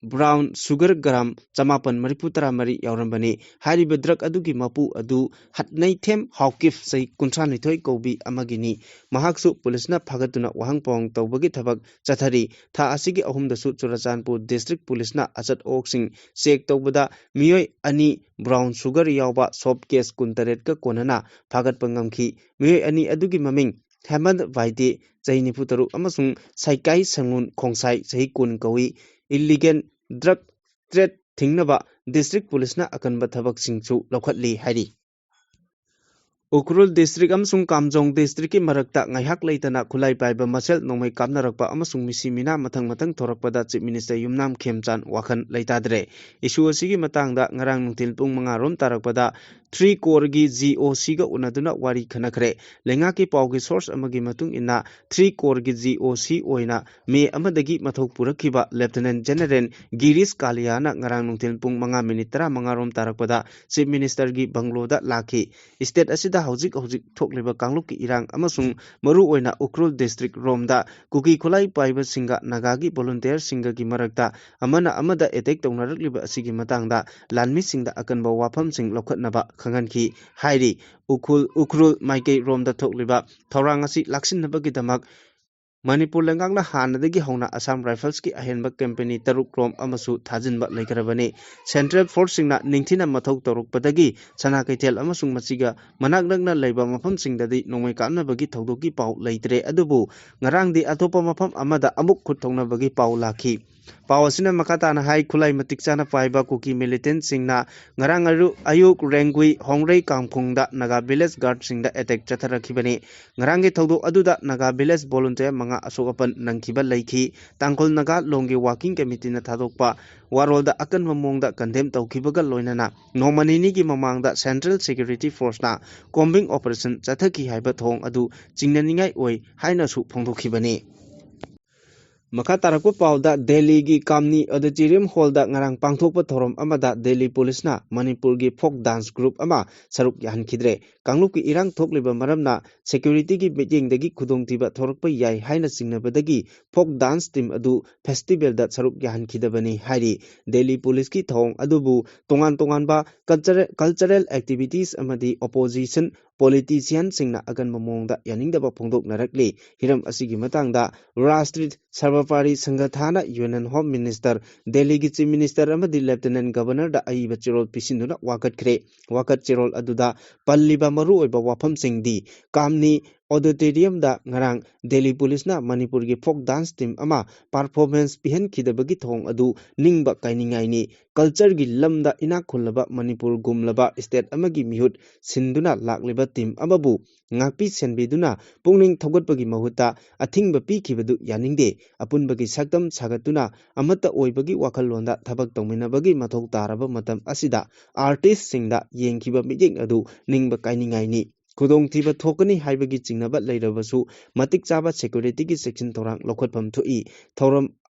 brown sugar gram ꯆꯃꯥꯄꯟ ꯃꯔꯤꯐꯨ ꯇꯔꯥꯃꯔꯤ ꯌꯥꯎꯔꯝꯕꯅꯤ꯫ ꯍꯥꯏꯔꯤꯕ drug ꯑꯗꯨꯒꯤ ꯃꯄꯨ ꯑꯗꯨ ꯍꯠꯅꯩꯊꯦꯝ ꯍꯥꯎꯀꯤꯞ, ꯆꯍꯤ ꯀꯨꯟꯊ꯭ꯔꯥ ꯅꯤꯊꯣꯏ ꯀꯧꯕꯤ ꯑꯃꯒꯤꯅꯤ꯫ ꯃꯍꯥꯛꯁꯨ ꯄꯨꯂꯤꯁꯅ ꯐꯥꯒꯠꯇꯨꯅ ꯋꯥꯍꯪ ꯄꯥꯎꯍꯪ ꯇꯧꯕꯒꯤ ꯊꯕꯛ ꯆꯠꯊꯔꯤ꯫ ꯊꯥ ꯑꯁꯤꯒꯤ ꯑꯍꯨꯝꯗꯁꯨ ꯆꯨꯔꯆꯥꯟꯄꯨꯔ district ꯄꯨꯂꯤꯁꯅ ꯑꯆꯠ ꯑꯣꯛꯁꯤꯡ check ꯇꯧꯕꯗ ꯃꯤꯑꯣꯏ ꯑꯅꯤ brown sugar ꯌꯥꯎꯕ soap case ꯀꯨꯟꯇꯔꯦꯠꯀ ꯀꯣꯟꯅꯅ ꯐꯥꯒꯠꯄ ꯉꯝꯈꯤ꯫ ꯃꯤꯑꯣꯏ ꯑꯅꯤ ꯑꯗꯨꯒꯤ ꯃꯃꯤꯡ ꯍꯦꯃꯟ ꯚꯥꯏꯇꯦ, ꯆꯍꯤ ꯅꯤꯐꯨꯇꯔꯨꯛ, ꯑꯃꯁꯨꯡ ꯁꯥꯏꯀꯥꯏ ꯁꯪꯉꯨꯟ ꯈꯣꯡꯁꯥꯏ, ꯆꯍꯤ ꯀꯨꯟ ꯀꯧꯏ꯫ Illegal drug trade ꯊꯤꯡꯅꯕ district ꯄꯨꯂꯤꯁꯅ ꯑꯀꯟꯕ ꯊꯕꯛꯁꯤꯡꯁꯨ ꯂꯧꯈꯠꯂꯤ ꯍꯥꯏꯔꯤ꯫ ꯎꯈ꯭ꯔꯨꯜ district ꯑꯃꯁꯨꯡ ꯀꯥꯝꯖꯣꯡ districtꯀꯤ ꯃꯔꯛꯇ ꯉꯥꯏꯍꯥꯛ ꯂꯩꯇꯅ ꯈꯨꯠꯂꯥꯏ ꯄꯥꯏꯕ ꯃꯁꯦꯜ ꯅꯣꯡꯃꯩ ꯀꯥꯞꯅꯔꯛꯄ ꯑꯃꯁꯨꯡ ꯃꯤꯁꯤ ꯃꯤꯅꯥ ꯃꯊꯪ ꯃꯊꯪ ꯊꯣꯔꯛꯄꯗ Chief Minister ꯌꯨꯝꯅꯥꯝ ꯈꯦꯝꯆꯥꯟ ꯋꯥꯈꯜ ꯂꯩꯇꯥꯗ꯭ꯔꯦ꯫ Issue ꯑꯁꯤꯒꯤ ꯃꯇꯥꯡꯗ ꯉꯔꯥꯡ ꯅꯨꯡꯊꯤꯜ ꯄꯨꯡ ꯃꯉꯥ ꯔꯣꯝ ꯇꯥꯔꯛꯄꯗ three Corps ꯒꯤ G O C ꯒ ꯎꯅꯗꯨꯅ ꯋꯥꯔꯤ ꯈꯟꯅꯈ꯭ꯔꯦ꯫ ꯂꯩꯉꯥꯛꯀꯤ ꯄꯥꯎꯒꯤ source ꯑꯃꯒꯤ ꯃꯇꯨꯡ ꯏꯟꯅ, three Corps ꯒꯤ G O C ꯑꯣꯏꯅ ꯃꯦ ꯑꯃꯗꯒꯤ ꯃꯊꯧ ꯄꯨꯔꯛꯈꯤꯕ Lieutenant General ꯒꯤꯔꯤꯁ ꯀꯥꯂꯤꯌꯥꯅ ꯉꯔꯥꯡ ꯅꯨꯡꯊꯤꯜ ꯄꯨꯡ ꯃꯉꯥ ꯃꯤꯅꯤꯠ ꯇꯔꯥꯃꯉꯥ ꯔꯣꯝ ꯇꯥꯔꯛꯄꯗ Chief Minister ꯒꯤ bungalow ꯗ ꯂꯥꯛꯈꯤ꯫ State ꯑꯁꯤꯗ ꯍꯧꯖꯤꯛ ꯍꯧꯖꯤꯛ ꯊꯣꯛꯂꯤꯕ ꯀꯥꯡꯂꯨꯞꯀꯤ ꯏꯔꯥꯡ ꯑꯃꯁꯨꯡ ꯃꯔꯨꯑꯣꯏꯅ ꯎꯈ꯭ꯔꯨꯜ district ꯔꯣꯝꯗ ꯀꯨꯀꯤ ꯈꯨꯠꯂꯥꯏ ꯄꯥꯏꯕꯁꯤꯡꯒ ꯅꯥꯒꯥꯒꯤ volunteer ꯁꯤꯡꯒꯒꯤ ꯃꯔꯛꯇ ꯑꯃꯅ ꯑꯃꯗ attack ꯇꯧꯅꯔꯛꯂꯤꯕ ꯑꯁꯤꯒꯤ ꯃꯇꯥꯡꯗ ꯂꯥꯟꯃꯤꯁꯤꯡꯗ ꯑꯀꯟꯕ ꯋꯥꯐꯝꯁꯤꯡ ꯂꯧꯈꯠꯅꯕ ꯈꯪꯍꯟꯈꯤ ꯍꯥꯏꯔꯤ꯫ ꯎꯈ꯭ꯔꯨꯜ, ꯎꯈ꯭ꯔꯨꯜ ꯃꯥꯏꯀꯩ ꯔꯣꯝꯗ ꯊꯣꯛꯂꯤꯕ ꯊꯧꯔꯥꯡ ꯑꯁꯤ ꯂꯥꯛꯁꯤꯟꯅꯕꯒꯤꯗꯃꯛ ꯃꯅꯤꯄꯨꯔ ꯂꯩꯉꯥꯛꯅ ꯍꯥꯟꯅꯗꯒꯤ ꯍꯧꯅ Assam Rifles ꯀꯤ ꯑꯍꯦꯟꯕ company ꯇꯔꯨꯛ ꯔꯣꯝ ꯑꯃꯁꯨ ꯊꯥꯖꯤꯟꯕ ꯂꯩꯈ꯭ꯔꯕꯅꯤ꯫ Central Force ꯁꯤꯡꯅ ꯅꯤꯡꯊꯤꯅ ꯃꯊꯧ ꯇꯧꯔꯛꯄꯗꯒꯤ ꯁꯅꯥ ꯀꯩꯊꯦꯜ ꯑꯃꯁꯨꯡ ꯃꯁꯤꯒ ꯃꯅꯥꯛ ꯅꯛꯅ ꯂꯩꯕ ꯃꯐꯝꯁꯤꯡꯗꯗꯤ ꯅꯣꯡꯃꯩ ꯀꯥꯞꯅꯕꯒꯤ ꯊꯧꯗꯣꯛꯀꯤ ꯄꯥꯎ ꯂꯩꯇ꯭ꯔꯦ꯫ ꯑꯗꯨꯕꯨ ꯉꯔꯥꯡꯗꯤ ꯑꯇꯣꯞꯄ ꯃꯐꯝ ꯑꯃꯗ ꯑꯃꯨꯛ ꯈꯨꯠ ꯊꯧꯅꯕꯒꯤ ꯄꯥꯎ ꯂꯥꯛꯈꯤ꯫ ꯄꯥꯎ ꯑꯁꯤꯅ ꯃꯈꯥ ꯇꯥꯅ ꯍꯥꯏ, ꯈꯨꯠꯂꯥꯏ ꯃꯇꯤꯛ ꯆꯥꯅ ꯄꯥꯏꯕ ꯀꯨꯀꯤ militant ꯁꯤꯡꯅ ꯉꯔꯥꯡ ꯑꯌꯨ-, ꯑꯌꯨꯛ ꯔꯦꯡꯒꯨꯏ ꯍꯣꯡꯔꯩ ꯀꯥꯝꯈꯣꯡꯗ ꯅꯥꯒꯥ village guard ꯁꯤꯡꯗ attack ꯆꯠꯊꯔꯛꯈꯤꯕꯅꯤ꯫ ꯉꯔꯥꯡꯒꯤ ꯊꯧꯗꯣꯛ ꯑꯗꯨꯗ ꯅꯥꯒꯥ village volunteer ꯃꯉꯥ ꯑꯁꯣꯛ ꯑꯄꯟ ꯅꯪꯈꯤꯕ ꯂꯩꯈꯤ꯫ ꯇꯥꯡꯈꯨꯜ ꯅꯥꯒꯥ ꯂꯣꯡꯒꯤ working committee ꯅ ꯊꯥꯗꯣꯛꯄ ꯋꯥꯔꯣꯜꯗ ꯑꯀꯟꯕ ꯃꯑꯣꯡꯗ condemn ꯇꯧꯈꯤꯕꯒ ꯂꯣꯏꯅꯅ ꯅꯣꯡꯃ ꯅꯤꯅꯤꯒꯤ ꯃꯃꯥꯡꯗ Central Security Force ꯅ combing operation ꯆꯠꯊꯈꯤ ꯍꯥꯏꯕ ꯊꯧꯑꯣꯡ ꯑꯗꯨ ꯆꯤꯡꯅꯅꯤꯡꯉꯥꯏ ꯑꯣꯏ ꯍꯥꯏꯅꯁꯨ ꯐꯣꯡꯗꯣꯛꯈꯤꯕꯅꯤ꯫ ꯃꯈꯥ ꯇꯥꯔꯛꯄ ꯄꯥꯎꯗ, ꯗꯦꯜꯂꯤꯒꯤ ꯀꯥꯝꯅꯤ ꯑꯣꯗꯤꯇꯣꯔꯤꯌꯝ ꯍꯣꯜꯗ ꯉꯔꯥꯡ ꯄꯥꯡꯊꯣꯛꯄ ꯊꯧꯔꯝ ꯑꯃꯗ ꯗꯦꯜꯂꯤ ꯄꯨꯂꯤꯁꯅ ꯃꯅꯤꯄꯨꯔꯒꯤ ꯐꯣꯛ ꯗꯥꯟꯁ ꯒ꯭ꯔꯨꯞ ꯑꯃ ꯁꯔꯨꯛ ꯌꯥꯍꯟꯈꯤꯗ꯭ꯔꯦ꯫ ꯀꯥꯡꯂꯨꯞꯀꯤ ꯏꯔꯥꯡ ꯊꯣꯛꯂꯤꯕ ꯃꯔꯝꯅ ꯁꯦꯀ꯭ꯌꯨꯔꯤꯇꯤꯒꯤ ꯃꯤꯠꯌꯦꯡꯗꯒꯤ ꯈꯨꯗꯣꯡꯊꯤꯕ ꯊꯣꯔꯛꯄ ꯌꯥꯏ ꯍꯥꯏꯅ ꯆꯤꯡꯅꯕꯗꯒꯤ ꯐꯣꯛ ꯗꯥꯟꯁ ꯇꯤꯝ ꯑꯗꯨ ꯐꯦꯁꯇꯤꯚꯦꯜꯗ ꯁꯔꯨꯛ ꯌꯥꯍꯟꯈꯤꯗꯕꯅꯤ ꯍꯥꯏꯔꯤ꯫ ꯗꯦꯜꯂꯤ ꯄꯨꯂꯤꯁꯀꯤ ꯊꯧꯑꯣꯡ ꯑꯗꯨꯕꯨ ꯇꯣꯉꯥꯟ ꯇꯣꯉꯥꯟꯕ ꯀꯜꯆꯔꯦꯜ, ꯀꯜꯆꯔꯦꯜ ꯑꯦꯛꯇꯤꯚꯤꯇꯤꯁ ꯑꯃꯗꯤ ꯑꯣꯄꯣꯖꯤꯁꯟ ꯄꯣꯂꯤꯇꯤꯁꯤꯌꯟꯁꯤꯡꯅ ꯑꯀꯟꯕ ꯃꯑꯣꯡꯗ ꯌꯥꯅꯤꯡꯗꯕ ꯐꯣꯡꯗꯣꯛꯅꯔꯛꯂꯤ꯫ ꯍꯤꯔꯝ ꯑꯁꯤꯒꯤ ꯃꯇꯥꯡꯗ ꯔꯥꯁꯇ꯭ꯔꯤꯠ ꯁꯔꯕꯄꯥꯔꯤ ꯁꯪꯒꯊꯥꯅ ꯌꯨꯅꯤꯌꯟ ꯍꯣꯝ ꯃꯤꯅꯤꯁꯇꯔ, ꯗꯦꯜꯂꯤꯒꯤ ꯆꯤꯐ ꯃꯤꯅꯤꯁꯇꯔ ꯑꯃꯗꯤ ꯂꯦꯐꯇꯤꯅꯦꯟꯠ ꯒꯕꯔꯅꯔꯗ ꯑꯏꯕ ꯆꯦꯔꯣꯜ ꯄꯤꯁꯤꯟꯗꯨꯅ ꯋꯥꯀꯠꯈ꯭ꯔꯦ꯫ ꯋꯥꯀꯠ ꯆꯦꯔꯣꯜ ꯑꯗꯨꯗ ꯄꯜꯂꯤꯕ ꯃꯔꯨꯑꯣꯏꯕ ꯋꯥꯐꯝꯁꯤꯡꯗꯤ, ꯀꯥꯝꯅꯤ ꯑꯣꯗꯤꯇꯣꯔꯤꯌꯝꯗ ꯉꯔꯥꯡ ꯗꯦꯜꯂꯤ ꯄꯨꯂꯤꯁꯅ ꯃꯅꯤꯄꯨꯔꯒꯤ ꯐꯣꯛ ꯗꯥꯟꯁ ꯇꯤꯝ ꯑꯃ ꯄꯔꯐꯣꯔꯃꯦꯟꯁ ꯄꯤꯍꯟꯈꯤꯗꯕꯒꯤ ꯊꯧꯑꯣꯡ ꯑꯗꯨ ꯅꯤꯡꯕ ꯀꯥꯏꯅꯤꯡꯉꯥꯏꯅꯤ꯫ ꯀꯜꯆꯔꯒꯤ ꯂꯝꯗ ꯏꯅꯥꯛ ꯈꯨꯜꯂꯕ ꯃꯅꯤꯄꯨꯔꯒꯨꯝꯂꯕ ꯁ꯭ꯇꯦꯠ ꯑꯃꯒꯤ ꯃꯤꯍꯨꯠ ꯁꯤꯟꯗꯨꯅ ꯂꯥꯛꯂꯤꯕ ꯇꯤꯝ ꯑꯃꯕꯨ ꯉꯥꯛꯄꯤ ꯁꯦꯟꯕꯤꯗꯨꯅ ꯄꯨꯛꯅꯤꯡ ꯊꯧꯒꯠꯄꯒꯤ ꯃꯍꯨꯠꯇ ꯑꯊꯤꯡꯕ ꯄꯤꯈꯤꯕꯗꯨ ꯌꯥꯅꯤꯡꯗꯦ꯫ ꯑꯄꯨꯟꯕꯒꯤ ꯁꯛꯇꯝ ꯁꯥꯒꯠꯇꯨꯅ ꯑꯃꯠꯇ ꯑꯣꯏꯕꯒꯤ ꯋꯥꯈꯜꯂꯣꯟꯗ ꯊꯕꯛ ꯇꯧꯃꯤꯟꯅꯕꯒꯤ ꯃꯊꯧ ꯇꯥꯔꯕ ꯃꯇꯝ ꯑꯁꯤꯗ ꯑꯥꯔꯇꯤꯁꯁꯤꯡꯗ ꯌꯦꯡꯈꯤꯕ ꯃꯤꯠꯌꯦꯡ ꯑꯗꯨ ꯅꯤꯡꯕ ꯀꯥꯏꯅꯤꯡꯉꯥꯏꯅꯤ꯫ ꯈꯨꯗꯣꯡꯊꯤꯕ ꯊꯣꯛꯀꯅꯤ ꯍꯥꯏꯕꯒꯤ ꯆꯤꯡꯅꯕ ꯂꯩꯔꯕꯁꯨ ꯃꯇꯤꯛ ꯆꯥꯕ ꯁꯦꯀ꯭ꯌꯨꯔꯤꯇꯤꯒꯤ ꯆꯦꯛꯁꯤꯟ ꯊꯧꯔꯥꯡ ꯂꯧꯈꯠꯐꯝ ꯊꯣꯛꯏ꯫ ꯊꯧꯔꯝ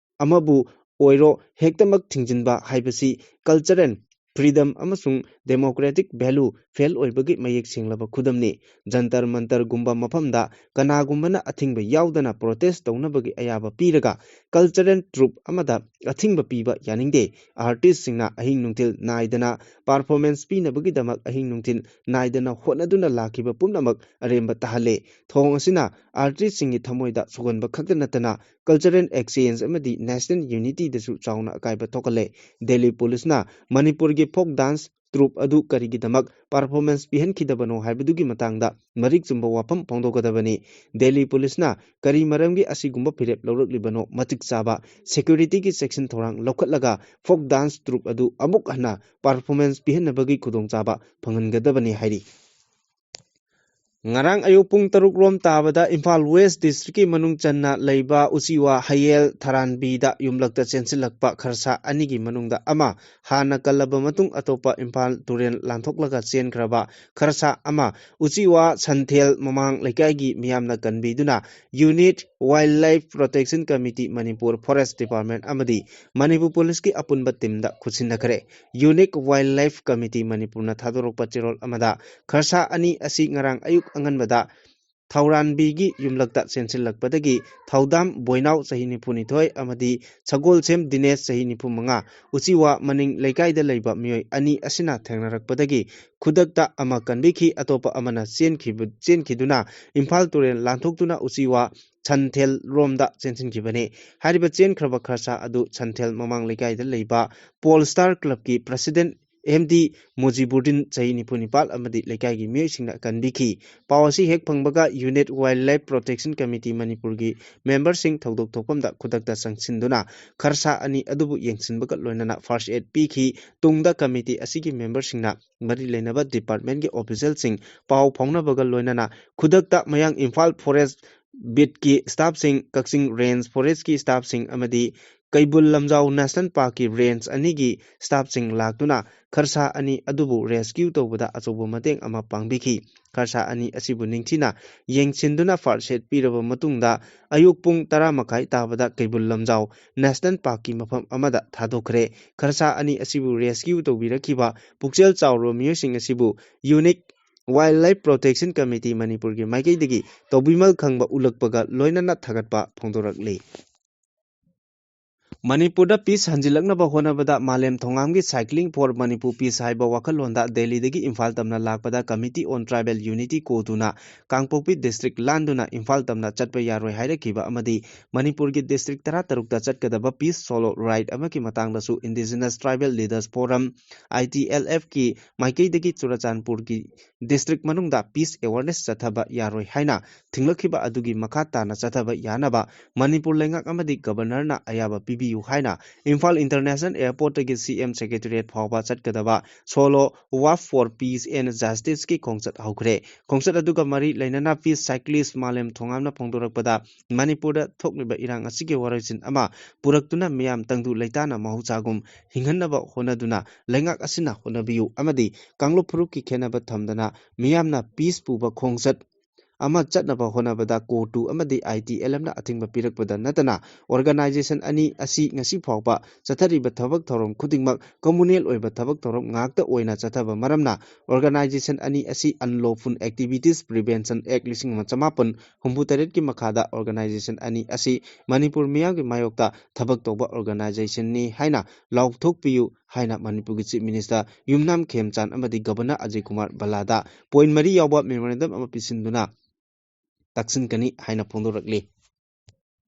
ꯑꯃꯕꯨ ꯑꯣꯏꯔꯣ ꯍꯦꯛꯇꯃꯛ ꯊꯤꯡꯖꯤꯟꯕ ꯍꯥꯏꯕꯁꯤ ꯀꯜꯆꯔꯦꯜ ꯐ꯭ꯔꯤꯗꯝ ꯑꯃꯁꯨꯡ ꯗꯦꯃꯣꯀ꯭ꯔꯦꯇꯤꯛ ꯚꯦꯂꯨ ꯐꯦꯜ ꯑꯣꯏꯕꯒꯤ ꯃꯌꯦꯛ ꯁꯦꯡꯂꯕ ꯈꯨꯗꯝꯅꯤ꯫ ꯖꯟꯇꯔ ꯃꯟꯇꯔꯒꯨꯝꯕ ꯃꯐꯝꯗ ꯀꯅꯥꯒꯨꯝꯕꯅ ꯑꯊꯤꯡꯕ ꯌꯥꯎꯗꯅ ꯄ꯭ꯔꯣꯇꯦꯁ ꯇꯧꯅꯕꯒꯤ ꯑꯌꯥꯕ ꯄꯤꯔꯒ ꯀꯜꯆꯔꯦꯜ ꯇ꯭ꯔꯨꯞ ꯑꯃꯗ ꯑꯊꯤꯡꯕ ꯄꯤꯕ ꯌꯥꯅꯤꯡꯗꯦ꯫ ꯑꯥꯔꯇꯤꯁꯁꯤꯡꯅ ꯑꯍꯤꯡ ꯅꯨꯡꯊꯤꯜ ꯅꯥꯏꯗꯅ ꯄꯔꯐꯣꯔꯃꯦꯟꯁ ꯄꯤꯅꯕꯒꯤꯗꯃꯛ ꯑꯍꯤꯡ ꯅꯨꯡꯊꯤꯜ ꯅꯥꯏꯗꯅ ꯍꯣꯠꯅꯗꯨꯅ ꯂꯥꯛꯈꯤꯕ ꯄꯨꯝꯅꯃꯛ ꯑꯔꯦꯝꯕ ꯇꯥꯍꯜꯂꯦ꯫ ꯊꯧꯑꯣꯡ ꯑꯁꯤꯅ ꯑꯥꯔꯇꯤꯁꯁꯤꯡꯒꯤ ꯊꯃꯣꯏꯗ ꯁꯣꯛꯍꯟꯕ ꯈꯛꯇ ꯅꯠꯇꯅ ꯀꯜꯆꯔꯦꯜ ꯑꯦꯛꯁꯆꯦꯟꯖ ꯑꯃꯗꯤ ꯅꯦꯁꯅꯦꯜ ꯌꯨꯅꯤꯇꯤꯗꯁꯨ ꯆꯥꯎꯅ ꯑꯀꯥꯏꯕ ꯊꯣꯛꯍꯜꯂꯦ꯫ ꯗꯦꯜꯂꯤ ꯄꯨꯂꯤꯁꯅ ꯃꯅꯤꯄꯨꯔꯒꯤ ꯐꯣꯛ ꯗꯥꯟꯁ ꯇ꯭ꯔꯨꯞ ꯑꯗꯨ ꯀꯔꯤꯒꯤꯗꯃꯛ ꯄꯔꯐꯣꯔꯃꯦꯟꯁ ꯄꯤꯍꯟꯈꯤꯗꯕꯅꯣ ꯍꯥꯏꯕꯗꯨꯒꯤ ꯃꯇꯥꯡꯗ ꯃꯔꯤꯛ ꯆꯨꯝꯕ ꯋꯥꯐꯝ ꯐꯣꯡꯗꯣꯛꯀꯗꯕꯅꯤ꯫ ꯗꯦꯜꯂꯤ ꯄꯨꯂꯤꯁꯅ ꯀꯔꯤ ꯃꯔꯝꯒꯤ ꯑꯁꯤꯒꯨꯝꯕ ꯐꯤꯔꯦꯞ ꯂꯧꯔꯛꯂꯤꯕꯅꯣ? ꯃꯇꯤꯛ ꯆꯥꯕ ꯁꯦꯀ꯭ꯌꯨꯔꯤꯇꯤꯒꯤ ꯆꯦꯛꯁꯤꯟ ꯊꯧꯔꯥꯡ ꯂꯧꯈꯠꯂꯒ ꯐꯣꯛ ꯗꯥꯟꯁ ꯇ꯭ꯔꯨꯞ ꯑꯗꯨ ꯑꯃꯨꯛ ꯍꯟꯅ ꯄꯔꯐꯣꯔꯃꯦꯟꯁ ꯄꯤꯍꯟꯅꯕꯒꯤ ꯈꯨꯗꯣꯡꯆꯥꯕ ꯐꯪꯍꯟꯒꯗꯕꯅꯤ ꯍꯥꯏꯔꯤ꯫ ꯉꯔꯥꯡ ꯑꯌꯨꯛ ꯄꯨꯡ ꯇꯔꯨꯛ ꯔꯣꯝ ꯇꯥꯕꯗ ꯏꯝꯐꯥꯜ ꯋꯦꯁ ꯗꯤꯁꯇ꯭ꯔꯤꯛꯀꯤ ꯃꯅꯨꯡ ꯆꯟꯅ ꯂꯩꯕ ꯎꯆꯤꯋꯥ ꯍꯌꯦꯜ ꯊꯔꯥꯟꯕꯤꯗ ꯌꯨꯝꯂꯛꯇ ꯆꯦꯟꯁꯤꯜꯂꯛꯄ ꯈꯔꯁꯥ ꯑꯅꯤꯒꯤ ꯃꯅꯨꯡꯗ ꯑꯃ ꯍꯥꯟꯅ ꯀꯜꯂꯕ ꯃꯇꯨꯡ ꯑꯇꯣꯞꯄ ꯏꯝꯐꯥꯜ ꯇꯨꯔꯦꯜ ꯂꯥꯟꯊꯣꯛꯂꯒ ꯆꯦꯟꯈ꯭ꯔꯕ ꯈꯔꯁꯥ ꯑꯃ ꯎꯆꯤꯋꯥ ꯁꯟꯊꯦꯜ ꯃꯃꯥꯡ ꯂꯩꯀꯥꯏꯒꯤ ꯃꯤꯌꯥꯝꯅ ꯀꯟꯕꯤꯗꯨꯅ Unit Wildlife Protection Committee, Manipur forest department ꯑꯃꯗꯤ ꯃꯅꯤꯄꯨꯔ ꯄꯨꯂꯤꯁꯀꯤ ꯑꯄꯨꯟꯕ ꯇꯤꯝꯗ ꯈꯨꯠꯁꯤꯟꯅꯈ꯭ꯔꯦ꯫ Unique Wildlife Committee ꯃꯅꯤꯄꯨꯔꯅ ꯊꯥꯗꯣꯔꯛꯄ ꯆꯦꯔꯣꯜ ꯑꯃꯗ ꯈꯔꯁꯥ ꯑꯅꯤ ꯑꯁꯤ ꯉꯔꯥꯡ ꯑꯌꯨꯛ ꯑꯉꯟꯕꯗ ꯊꯧꯔꯥꯟꯕꯤꯒꯤ ꯌꯨꯝꯂꯛꯇ ꯆꯦꯟꯁꯤꯜꯂꯛꯄꯗꯒꯤ ꯊꯧꯗꯥꯝ ꯕꯣꯏꯅꯥꯎ ꯆꯍꯤ ꯅꯤꯐꯨꯅꯤꯊꯣꯏ ꯑꯃꯗꯤ ꯁꯒꯣꯜꯁꯦꯝ ꯗꯤꯅꯦꯁ ꯆꯍꯤ ꯅꯤꯐꯨꯃꯉꯥ ꯎꯆꯤꯋꯥ ꯃꯅꯤꯡ ꯂꯩꯀꯥꯏꯗ ꯂꯩꯕ ꯃꯤꯑꯣꯏ ꯑꯅꯤ ꯑꯁꯤꯅ ꯊꯦꯡꯅꯔꯛꯄꯗꯒꯤ ꯈꯨꯗꯛꯇ ꯑꯃ ꯀꯟꯕꯤꯈꯤ, ꯑꯇꯣꯞꯄ ꯑꯃꯅ ꯆꯦꯟꯈꯤꯕ-, ꯆꯦꯟꯈꯤꯗꯨꯅ ꯏꯝꯐꯥꯜ ꯇꯨꯔꯦꯜ ꯂꯥꯟꯊꯣꯛꯇꯨꯅ ꯎꯆꯤꯋꯥ ꯁꯟꯊꯦꯜ ꯔꯣꯝꯗ ꯆꯦꯟꯁꯤꯟꯈꯤꯕꯅꯤ꯫ ꯍꯥꯏꯔꯤꯕ ꯆꯦꯟꯈ꯭ꯔꯕ ꯈꯔꯁꯥ ꯑꯗꯨ ꯁꯟꯊꯦꯜ ꯃꯃꯥꯡ ꯂꯩꯀꯥꯏꯗ ꯂꯩꯕ ꯄꯣꯜ ꯁ꯭ꯇꯥꯔ ꯀ꯭ꯂꯕꯀꯤ ꯄ꯭ꯔꯁꯤꯗꯦꯟꯠ ꯑꯦꯝ ꯗꯤ ꯃꯨꯖꯤꯕꯨꯗꯤꯟ ꯆꯍꯤ ꯅꯤꯐꯨ ꯅꯤꯄꯥꯜ ꯑꯃꯗꯤ ꯂꯩꯀꯥꯏꯒꯤ ꯃꯤꯑꯣꯏꯁꯤꯡꯅ ꯀꯟꯕꯤꯈꯤ꯫ ꯄꯥꯎ ꯑꯁꯤ ꯍꯦꯛ ꯐꯪꯕꯒ Unit Wildlife Protection Committee ꯃꯅꯤꯄꯨꯔꯒꯤ ꯃꯦꯝꯕꯔꯁꯤꯡ ꯊꯧꯗꯣꯛ ꯊꯣꯛꯐꯝꯗ ꯈꯨꯗꯛꯇ ꯆꯪꯁꯤꯟꯗꯨꯅ ꯈꯔꯁꯥ ꯑꯅꯤ ꯑꯗꯨꯕꯨ ꯌꯦꯡꯁꯤꯟꯕꯒ ꯂꯣꯏꯅꯅ ꯐꯥꯔꯁ ꯑꯦꯗ ꯄꯤꯈꯤ꯫ ꯇꯨꯡꯗ ꯀꯃꯤꯇꯤ ꯑꯁꯤꯒꯤ ꯃꯦꯝꯕꯔꯁꯤꯡꯅ ꯃꯔꯤ ꯂꯩꯅꯕ ꯗꯤꯄꯥꯔꯠꯃꯦꯟꯒꯤ ꯑꯣꯐꯤꯁꯤꯌꯦꯜꯁꯤꯡ ꯄꯥꯎ ꯐꯥꯎꯅꯕꯒ ꯂꯣꯏꯅꯅ ꯈꯨꯗꯛꯇ ꯃꯌꯥꯡ ꯏꯝꯐꯥꯜ ꯐꯣꯔꯦꯁ ꯕꯤꯠꯀꯤ ꯁ꯭ꯇꯥꯐꯁꯤꯡ, ꯀꯛꯆꯤꯡ ꯔꯦꯟꯖ ꯐꯣꯔꯦꯁ꯭ꯠꯀꯤ ꯁ꯭ꯇꯥꯐꯁꯤꯡ ꯑꯃꯗꯤ ꯀꯩꯕꯨꯜ ꯂꯝꯖꯥꯎ ꯅꯦꯁꯅꯦꯜ ꯄꯥꯔꯛꯀꯤ ꯔꯦꯟꯖ ꯑꯅꯤꯒꯤ ꯁ꯭ꯇꯥꯐꯁꯤꯡ ꯂꯥꯛꯇꯨꯅ ꯈꯔꯁꯥ ꯑꯅꯤ ꯑꯗꯨꯕꯨ ꯔꯦꯁꯀ꯭ꯌꯨ ꯇꯧꯕꯗ ꯑꯆꯧꯕ ꯃꯇꯦꯡ ꯑꯃ ꯄꯥꯡꯕꯤꯈꯤ꯫ ꯈꯔꯁꯥ ꯑꯅꯤ ꯑꯁꯤꯕꯨ ꯅꯤꯡꯊꯤꯅ ꯌꯦꯡꯁꯤꯟꯗꯨꯅ ꯐꯥꯔꯁ ꯑꯦꯗ ꯄꯤꯔꯕ ꯃꯇꯨꯡꯗ ꯑꯌꯨꯛ ꯄꯨꯡ ꯇꯔꯥ ꯃꯈꯥꯏ ꯇꯥꯕꯗ ꯀꯩꯕꯨꯜ ꯂꯝꯖꯥꯎ ꯅꯦꯁꯅꯦꯜ ꯄꯥꯔꯛꯀꯤ ꯃꯐꯝ ꯑꯃꯗ ꯊꯥꯗꯣꯛꯈ꯭ꯔꯦ꯫ ꯈꯔꯁꯥ ꯑꯅꯤ ꯑꯁꯤꯕꯨ ꯔꯦꯁꯀ꯭ꯌꯨ ꯇꯧꯕꯤꯔꯛꯈꯤꯕ ꯄꯨꯛꯆꯦꯜ ꯆꯥꯎꯔꯕ ꯃꯤꯑꯣꯏꯁꯤꯡ ꯑꯁꯤꯕꯨ unique wild life protection committee ꯃꯅꯤꯄꯨꯔꯒꯤ ꯃꯥꯏꯀꯩꯗꯒꯤ ꯇꯧꯕꯤꯃꯜ ꯈꯪꯕ ꯎꯠꯂꯛꯄꯒ ꯂꯣꯏꯅꯅ ꯊꯥꯒꯠꯄ ꯐꯣꯡꯗꯣꯔꯛꯂꯤ꯫ ꯃꯅꯤꯄꯨꯔꯗ ꯄꯤꯁ ꯍꯟꯖꯤꯜꯂꯛꯅꯕ ꯍꯣꯠꯅꯕꯗ ꯃꯥꯂꯦꯝ ꯊꯣꯉꯥꯝꯒꯤ Cycling for Manipur Peace ꯍꯥꯏꯕ ꯋꯥꯈꯜꯂꯣꯟꯗ ꯗꯦꯜꯂꯤꯗꯒꯤ ꯏꯝꯐꯥꯜ ꯇꯝꯅ ꯂꯥꯛꯄꯗ Committee on Tribal Unity, ꯀꯣꯇꯨꯅ ꯀꯥꯡꯄꯣꯛꯄꯤ ꯗꯤꯁꯇ꯭ꯔꯤꯛ ꯂꯥꯟꯗꯨꯅ ꯏꯝꯐꯥꯜ ꯇꯝꯅ ꯆꯠꯄ ꯌꯥꯔꯣꯏ ꯍꯥꯏꯔꯛꯈꯤꯕ ꯑꯃꯗꯤ ꯃꯅꯤꯄꯨꯔꯒꯤ ꯗꯤꯁꯇ꯭ꯔꯤꯛ ꯇꯔꯥ ꯇꯔꯨꯛꯇ ꯆꯠꯀꯗꯕ ꯄꯤꯁ ꯁꯣꯂꯣ ꯔꯥꯏꯗ ꯑꯃꯒꯤ ꯃꯇꯥꯡꯗꯁꯨ Indigenous Tribal Leaders Forum, I T L F ꯀꯤ ꯃꯥꯏꯀꯩꯗꯒꯤ ꯆꯨꯔꯆꯥꯟꯄꯨꯔꯒꯤ ꯗꯤꯁꯇ꯭ꯔꯤꯛ ꯃꯅꯨꯡꯗ ꯄꯤꯁ ꯑꯦꯋꯥꯔꯅꯦꯁ ꯆꯠꯊꯕ ꯌꯥꯔꯣꯏ ꯍꯥꯏꯅ ꯊꯤꯡꯂꯛꯈꯤꯕ ꯑꯗꯨꯒꯤ ꯃꯈꯥ ꯇꯥꯅ ꯆꯠꯊꯕ ꯌꯥꯅꯕ ꯃꯅꯤꯄꯨꯔ ꯂꯩꯉꯥꯛ ꯑꯃꯗꯤ ꯒꯕꯔꯅꯔꯅ ꯑꯌꯥꯕ ꯄꯤꯕꯤꯌꯨ ꯍꯥꯏꯅ ꯏꯝꯐꯥꯜ ꯏꯟꯇꯔꯅꯦꯁꯅꯦꯜ ꯑꯦꯌꯔꯄꯣꯔꯠꯇꯒꯤ ꯁꯤ ꯑꯦꯝ ꯁꯦꯀ꯭ꯔꯦꯇꯔꯤꯌꯦꯠ ꯐꯥꯎꯕ ꯆꯠꯀꯗꯕ Solo Walk for Peace and Justice ꯀꯤ ꯈꯣꯡꯆꯠ ꯍꯧꯈ꯭ꯔꯦ꯫ ꯈꯣꯡꯆꯠ ꯑꯗꯨꯒ ꯃꯔꯤ ꯂꯩꯅꯅ Peace Cyclist ꯃꯥꯂꯦꯝ ꯊꯣꯉꯥꯝꯅ ꯐꯣꯡꯗꯣꯔꯛꯄꯗ, ꯃꯅꯤꯄꯨꯔꯗ ꯊꯣꯛꯂꯤꯕ ꯏꯔꯥꯡ ꯑꯁꯤꯒꯤ ꯋꯥꯔꯣꯏꯁꯤꯟ ꯑꯃ ꯄꯨꯔꯛꯇꯨꯅ ꯃꯤꯌꯥꯝ ꯇꯪꯗꯨ ꯂꯩꯇꯥꯅ ꯃꯍꯧꯁꯥꯒꯨꯝ ꯍꯤꯡꯍꯟꯅꯕ ꯍꯣꯠꯅꯗꯨꯅ ꯂꯩꯉꯥꯛ ꯑꯁꯤꯅ ꯍꯣꯠꯅꯕꯤꯌꯨ ꯑꯃꯗꯤ ꯀꯥꯡꯂꯨꯞ ꯐꯨꯔꯨꯞꯀꯤ ꯈꯦꯟꯅꯕ ꯊꯝꯗꯅ ꯃꯤꯌꯥꯝꯅ peace ꯄꯨꯕ ꯈꯣꯡꯆꯠ ꯑꯃ ꯆꯠꯅꯕ ꯍꯣꯠꯅꯕꯗ CoTU ꯑꯃꯗꯤ ITLF ꯅ ꯑꯊꯤꯡꯕ ꯄꯤꯔꯛꯄꯗ ꯅꯠꯇꯅ organization ꯑꯅꯤ ꯑꯁꯤ ꯉꯁꯤ ꯐꯥꯎꯕ ꯆꯠꯊꯔꯤꯕ ꯊꯕꯛ ꯊꯧꯔꯝ ꯈꯨꯗꯤꯡꯃꯛ communal ꯑꯣꯏꯕ ꯊꯕꯛ ꯊꯧꯔꯝ ꯉꯥꯛꯇ ꯑꯣꯏꯅ ꯆꯠꯊꯕ ꯃꯔꯝꯅ organization ꯑꯅꯤ ꯑꯁꯤ Unlawful Activities Prevention Act ꯂꯤꯁꯤꯡ ꯑꯃ ꯆꯃꯥꯄꯟ ꯍꯨꯝꯐꯨ ꯇꯔꯦꯠꯀꯤ ꯃꯈꯥꯗ organization ꯑꯅꯤ ꯑꯁꯤ ꯃꯅꯤꯄꯨꯔ ꯃꯤꯌꯥꯝꯒꯤ ꯃꯥꯌꯣꯛꯇ ꯊꯕꯛ ꯇꯧꯕ organization ꯅꯤ ꯍꯥꯏꯅ ꯂꯥꯎꯊꯣꯛꯄꯤꯌꯨ ꯍꯥꯏꯅ ꯃꯅꯤꯄꯨꯔꯒꯤ Chief Minister ꯌꯨꯝꯅꯥꯝ ꯈꯦꯝꯆꯥꯟ ꯑꯃꯗꯤ Governor ꯑꯖꯌ ꯀꯨꯃꯥꯔ ꯚꯜꯂꯥꯗ point ꯃꯔꯤ ꯌꯥꯎꯕ memorandum ꯑꯃ ꯄꯤꯁꯤꯟꯗꯨꯅ ꯇꯛꯁꯤꯟꯒꯅꯤ ꯍꯥꯏꯅ ꯐꯣꯡꯗꯣꯔꯛꯂꯤ꯫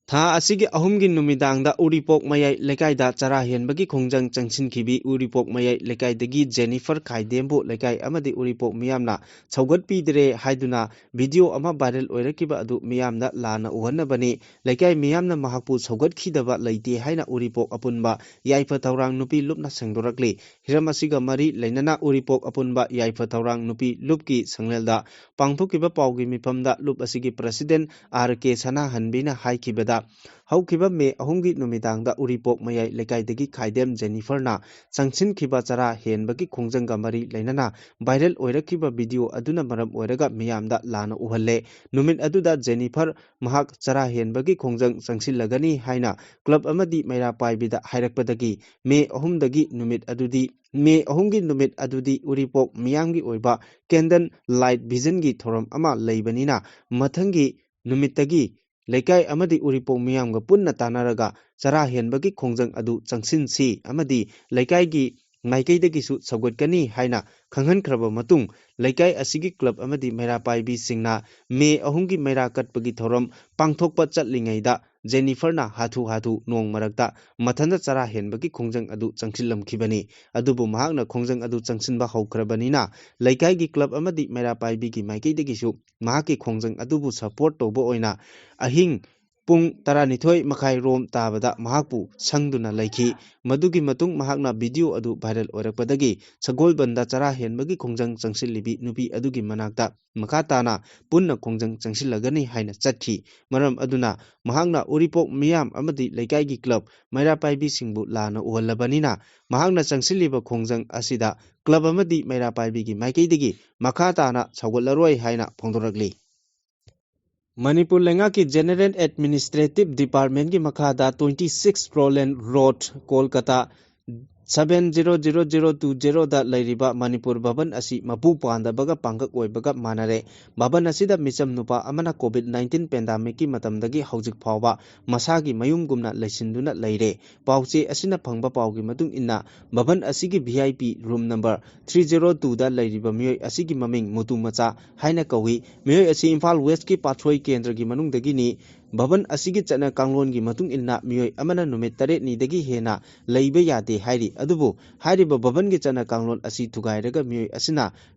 ꯊꯥ ꯑꯁꯤꯒꯤ ꯑꯍꯨꯝꯒꯤ ꯅꯨꯃꯤꯗꯥꯡꯗ ꯎꯔꯤꯄꯣꯛ ꯃꯌꯥꯏ ꯂꯩꯀꯥꯏꯗ ꯆꯔꯥ ꯍꯦꯟꯕꯒꯤ ꯈꯣꯡꯖꯪ ꯆꯪꯁꯤꯟꯈꯤꯕꯤ ꯎꯔꯤꯄꯣꯛ ꯃꯌꯥꯏ ꯂꯩꯀꯥꯏꯗꯒꯤ ꯖꯦꯅꯤꯐꯔ ꯈꯥꯏꯗꯦꯝꯕꯨ ꯂꯩꯀꯥꯏ ꯑꯃꯗꯤ ꯎꯔꯤꯄꯣꯛ ꯃꯤꯌꯥꯝꯅ ꯁꯧꯒꯠꯄꯤꯗ꯭ꯔꯦ ꯍꯥꯏꯗꯨꯅ video ꯑꯃ viral ꯑꯣꯏꯔꯛꯈꯤꯕ ꯑꯗꯨ ꯃꯤꯌꯥꯝꯗ ꯂꯥꯟꯅ ꯎꯍꯟꯅꯕꯅꯤ꯫ ꯂꯩꯀꯥꯏ ꯃꯤꯌꯥꯝꯅ ꯃꯍꯥꯛꯄꯨ ꯁꯧꯒꯠꯈꯤꯗꯕ ꯂꯩꯇꯦ ꯍꯥꯏꯅ ꯎꯔꯤꯄꯣꯛ ꯑꯄꯨꯟꯕ ꯌꯥꯏꯐ ꯊꯧꯔꯥꯡ ꯅꯨꯄꯤ ꯂꯨꯞꯅ ꯁꯦꯡꯗꯣꯔꯛꯂꯤ꯫ ꯍꯤꯔꯝ ꯑꯁꯤꯒ ꯃꯔꯤ ꯂꯩꯅꯅ ꯎꯔꯤꯄꯣꯛ ꯑꯄꯨꯟꯕ ꯌꯥꯏꯐ ꯊꯧꯔꯥꯡ ꯅꯨꯄꯤ ꯂꯨꯞꯀꯤ ꯁꯪꯂꯦꯜꯗ ꯄꯥꯡꯊꯣꯛꯈꯤꯕ ꯄꯥꯎꯒꯤ ꯃꯤꯐꯝꯗ ꯂꯨꯞ ꯑꯁꯤꯒꯤ president ꯑꯥꯔ ꯀꯦ ꯁꯅꯥꯍꯟꯕꯤꯅ ꯍꯥꯏꯈꯤꯕꯗ, ꯍꯧꯈꯤꯕ ꯃꯦ ꯑꯍꯨꯝꯒꯤ ꯅꯨꯃꯤꯗꯥꯡꯗ ꯎꯔꯤꯄꯣꯛ ꯃꯌꯥꯏ ꯂꯩꯀꯥꯏꯗꯒꯤ ꯈꯥꯏꯗꯦꯝ ꯖꯦꯅꯤꯐꯔꯅ ꯆꯪꯁꯤꯟꯈꯤꯕ ꯆꯔꯥ ꯍꯦꯟꯕꯒꯤ ꯈꯣꯡꯖꯪꯒ ꯃꯔꯤ ꯂꯩꯅꯅ viral ꯑꯣꯏꯔꯛꯈꯤꯕ video ꯑꯗꯨꯅ ꯃꯔꯝ ꯑꯣꯏꯔꯒ ꯃꯤꯌꯥꯝꯗ ꯂꯥꯟꯅ ꯎꯍꯜꯂꯦ꯫ ꯅꯨꯃꯤꯠ ꯑꯗꯨꯗ ꯖꯦꯅꯤꯐꯔ ꯃꯍꯥꯛ ꯆꯔꯥ ꯍꯦꯟꯕꯒꯤ ꯈꯣꯡꯖꯪ ꯆꯪꯁꯤꯜꯂꯒꯅꯤ ꯍꯥꯏꯅ club ꯑꯃꯗꯤ ꯃꯩꯔꯥ ꯄꯥꯏꯕꯤꯗ ꯍꯥꯏꯔꯛꯄꯗꯒꯤ ꯃꯦ ꯑꯍꯨꯝꯗꯒꯤ ꯅꯨꯃꯤꯠ ꯑꯗꯨꯗꯤ, ꯃꯦ ꯑꯍꯨꯝꯒꯤ ꯅꯨꯃꯤꯠ ꯑꯗꯨꯗꯤ ꯎꯔꯤꯄꯣꯛ ꯃꯤꯌꯥꯝꯒꯤ ꯑꯣꯏꯕ candle light vision ꯒꯤ ꯊꯧꯔꯝ ꯑꯃ ꯂꯩꯕꯅꯤꯅ, ꯃꯊꯪꯒꯤ ꯅꯨꯃꯤꯠꯇꯒꯤ ꯂꯩꯀꯥꯏ ꯑꯃꯗꯤ ꯎꯔꯤꯄꯣꯛ ꯃꯤꯌꯥꯝꯒ ꯄꯨꯟꯅ ꯇꯥꯟꯅꯔꯒ ꯆꯔꯥ ꯍꯦꯟꯕꯒꯤ ꯈꯣꯡꯖꯪ ꯑꯗꯨ ꯆꯪꯁꯤꯟꯁꯤ ꯑꯃꯗꯤ ꯂꯩꯀꯥꯏꯒꯤ ꯃꯥꯏꯀꯩꯗꯒꯤꯁꯨ ꯁꯧꯒꯠꯀꯅꯤ ꯍꯥꯏꯅ ꯈꯪꯍꯟꯈ꯭ꯔꯕ ꯃꯇꯨꯡ, ꯂꯩꯀꯥꯏ ꯑꯁꯤꯒꯤ club ꯑꯃꯗꯤ ꯃꯩꯔꯥ ꯄꯥꯏꯕꯤꯁꯤꯡꯅ ꯃꯦ ꯑꯍꯨꯝꯒꯤ ꯃꯩꯔꯥ ꯀꯠꯄꯒꯤ ꯊꯧꯔꯝ ꯄꯥꯡꯊꯣꯛꯄ ꯆꯠꯂꯤꯉꯩꯗ ꯖꯦꯅꯤꯐꯔꯅ ꯍꯥꯊꯨ ꯍꯥꯊꯨ ꯅꯣꯡ ꯃꯔꯛꯇ ꯃꯊꯟꯇ ꯆꯔꯥ ꯍꯦꯟꯕꯒꯤ ꯈꯣꯡꯖꯪ ꯑꯗꯨ ꯆꯪꯁꯤꯜꯂꯝꯈꯤꯕꯅꯤ꯫ ꯑꯗꯨꯕꯨ ꯃꯍꯥꯛꯅ ꯈꯣꯡꯖꯪ ꯑꯗꯨ ꯆꯪꯁꯤꯟꯕ ꯍꯧꯈ꯭ꯔꯕꯅꯤꯅ, ꯂꯩꯀꯥꯏꯒꯤ club ꯑꯃꯗꯤ ꯃꯩꯔꯥ ꯄꯥꯏꯕꯤꯒꯤ ꯃꯥꯏꯀꯩꯗꯒꯤꯁꯨ ꯃꯍꯥꯛꯀꯤ ꯈꯣꯡꯖꯪ ꯑꯗꯨꯕꯨ support ꯇꯧꯕ ꯑꯣꯏꯅ ꯑꯍꯤꯡ ꯄꯨꯡ ꯇꯔꯥꯅꯤꯊꯣꯏ ꯃꯈꯥꯏ ꯔꯣꯝ ꯇꯥꯕꯗ ꯃꯍꯥꯛꯄꯨ ꯁꯪꯗꯨꯅ ꯂꯩꯈꯤ꯫ ꯃꯗꯨꯒꯤ ꯃꯇꯨꯡ ꯃꯍꯥꯛꯅ ꯚꯤꯗꯤꯑꯣ ꯑꯗꯨ ꯚꯥꯏꯔꯦꯜ ꯑꯣꯏꯔꯛꯄꯗꯒꯤ ꯁꯒꯣꯜꯕꯟꯗ ꯆꯔꯥ ꯍꯦꯟꯕꯒꯤ ꯈꯣꯡꯖꯪ ꯆꯪꯁꯤꯜꯂꯤꯕꯤ ꯅꯨꯄꯤ ꯑꯗꯨꯒꯤ ꯃꯅꯥꯛꯇ ꯃꯈꯥ ꯇꯥꯅ ꯄꯨꯟꯅ ꯈꯣꯡꯖꯪ ꯆꯪꯁꯤꯜꯂꯒꯅꯤ ꯍꯥꯏꯅ ꯆꯠꯈꯤ꯫ ꯃꯔꯝ ꯑꯗꯨꯅ ꯃꯍꯥꯛꯅ ꯎꯔꯤꯄꯣꯛ ꯃꯤꯌꯥꯝ ꯑꯃꯗꯤ ꯂꯩꯀꯥꯏꯒꯤ ꯀ꯭ꯂꯕ ꯃꯩꯔꯥ ꯄꯥꯏꯕꯤꯁꯤꯡꯕꯨ ꯂꯥꯟꯅ ꯎꯍꯜꯂꯕꯅꯤꯅ ꯃꯍꯥꯛꯅ ꯆꯪꯁꯤꯜꯂꯤꯕ ꯈꯣꯡꯖꯪ ꯑꯁꯤꯗ ꯀ꯭ꯂꯕ ꯑꯃꯗꯤ ꯃꯩꯔꯥ ꯄꯥꯏꯕꯤꯒꯤ ꯃꯥꯏꯀꯩꯗꯒꯤ ꯃꯈꯥ ꯇꯥꯅ ꯁꯧꯒꯠꯂꯔꯣꯏ ꯍꯥꯏꯅ ꯐꯣꯡꯗꯣꯔꯛꯂꯤ꯫ ꯃꯅꯤꯄꯨꯔ ꯂꯩꯉꯥꯛꯀꯤ ꯖꯦꯅꯔꯦꯜ ꯑꯦꯗꯃꯤꯅꯤꯁꯇ꯭ꯔꯦꯇꯤꯚ ꯗꯤꯄꯥꯔꯠꯃꯦꯟꯒꯤ ꯃꯈꯥꯗ twenty six Roland Road, Kolkata seven zero zero zero two zero ꯗ ꯂꯩꯔꯤꯕ ꯃꯅꯤꯄꯨꯔ ꯚꯕꯟ ꯑꯁꯤ ꯃꯄꯨ ꯄꯥꯟꯗꯕꯒ ꯄꯥꯡꯒꯛ ꯑꯣꯏꯕꯒ ꯃꯥꯟꯅꯔꯦ꯫ ꯚꯕꯟ ꯑꯁꯤꯗ ꯃꯤꯆꯝ ꯅꯨꯄꯥ ꯑꯃꯅ COVID nineteen ꯄꯦꯟꯗꯥꯃꯤꯛꯀꯤ ꯃꯇꯝꯗꯒꯤ ꯍꯧꯖꯤꯛ ꯐꯥꯎꯕ ꯃꯁꯥꯒꯤ ꯃꯌꯨꯝꯒꯨꯝꯅ ꯂꯩꯁꯤꯟꯗꯨꯅ ꯂꯩꯔꯦ꯫ ꯄꯥꯎꯆꯦ ꯑꯁꯤꯅ ꯐꯪꯕ ꯄꯥꯎꯒꯤ ꯃꯇꯨꯡ ꯏꯟꯅ, ꯚꯕꯟ ꯑꯁꯤꯒꯤ V I P room number three zero two ꯗ ꯂꯩꯔꯤꯕ ꯃꯤꯑꯣꯏ ꯑꯁꯤꯒꯤ ꯃꯃꯤꯡ ꯃꯨꯇꯨ ꯃꯆꯥ ꯍꯥꯏꯅ ꯀꯧꯏ꯫ ꯃꯤꯑꯣꯏ ꯑꯁꯤ ꯏꯝꯐꯥꯜ ꯋꯦꯁꯀꯤ ꯄꯥꯠꯁꯣꯏ ꯀꯦꯟꯗ꯭ꯔꯒꯤ ꯃꯅꯨꯡꯗꯒꯤꯅꯤ꯫ ꯚꯕꯟ ꯑꯁꯤꯒꯤ ꯆꯠꯅ ꯀꯥꯡꯂꯣꯟꯒꯤ ꯃꯇꯨꯡ ꯏꯟꯅ ꯃꯤꯑꯣꯏ ꯑꯃꯅ ꯅꯨꯃꯤꯠ ꯇꯔꯦꯠꯅꯤꯗꯒꯤ ꯍꯦꯟꯅ ꯂꯩꯕ ꯌꯥꯗꯦ ꯍꯥꯏꯔꯤ꯫ ꯑꯗꯨꯕꯨ ꯍꯥꯏꯔꯤꯕ ꯚꯕꯟꯒꯤ ꯆꯠꯅ ꯀꯥꯡꯂꯣꯟ ꯑꯁꯤ ꯊꯨꯒꯥꯏꯔꯒ ꯃꯤꯑꯣꯏ ꯑꯁꯤꯅ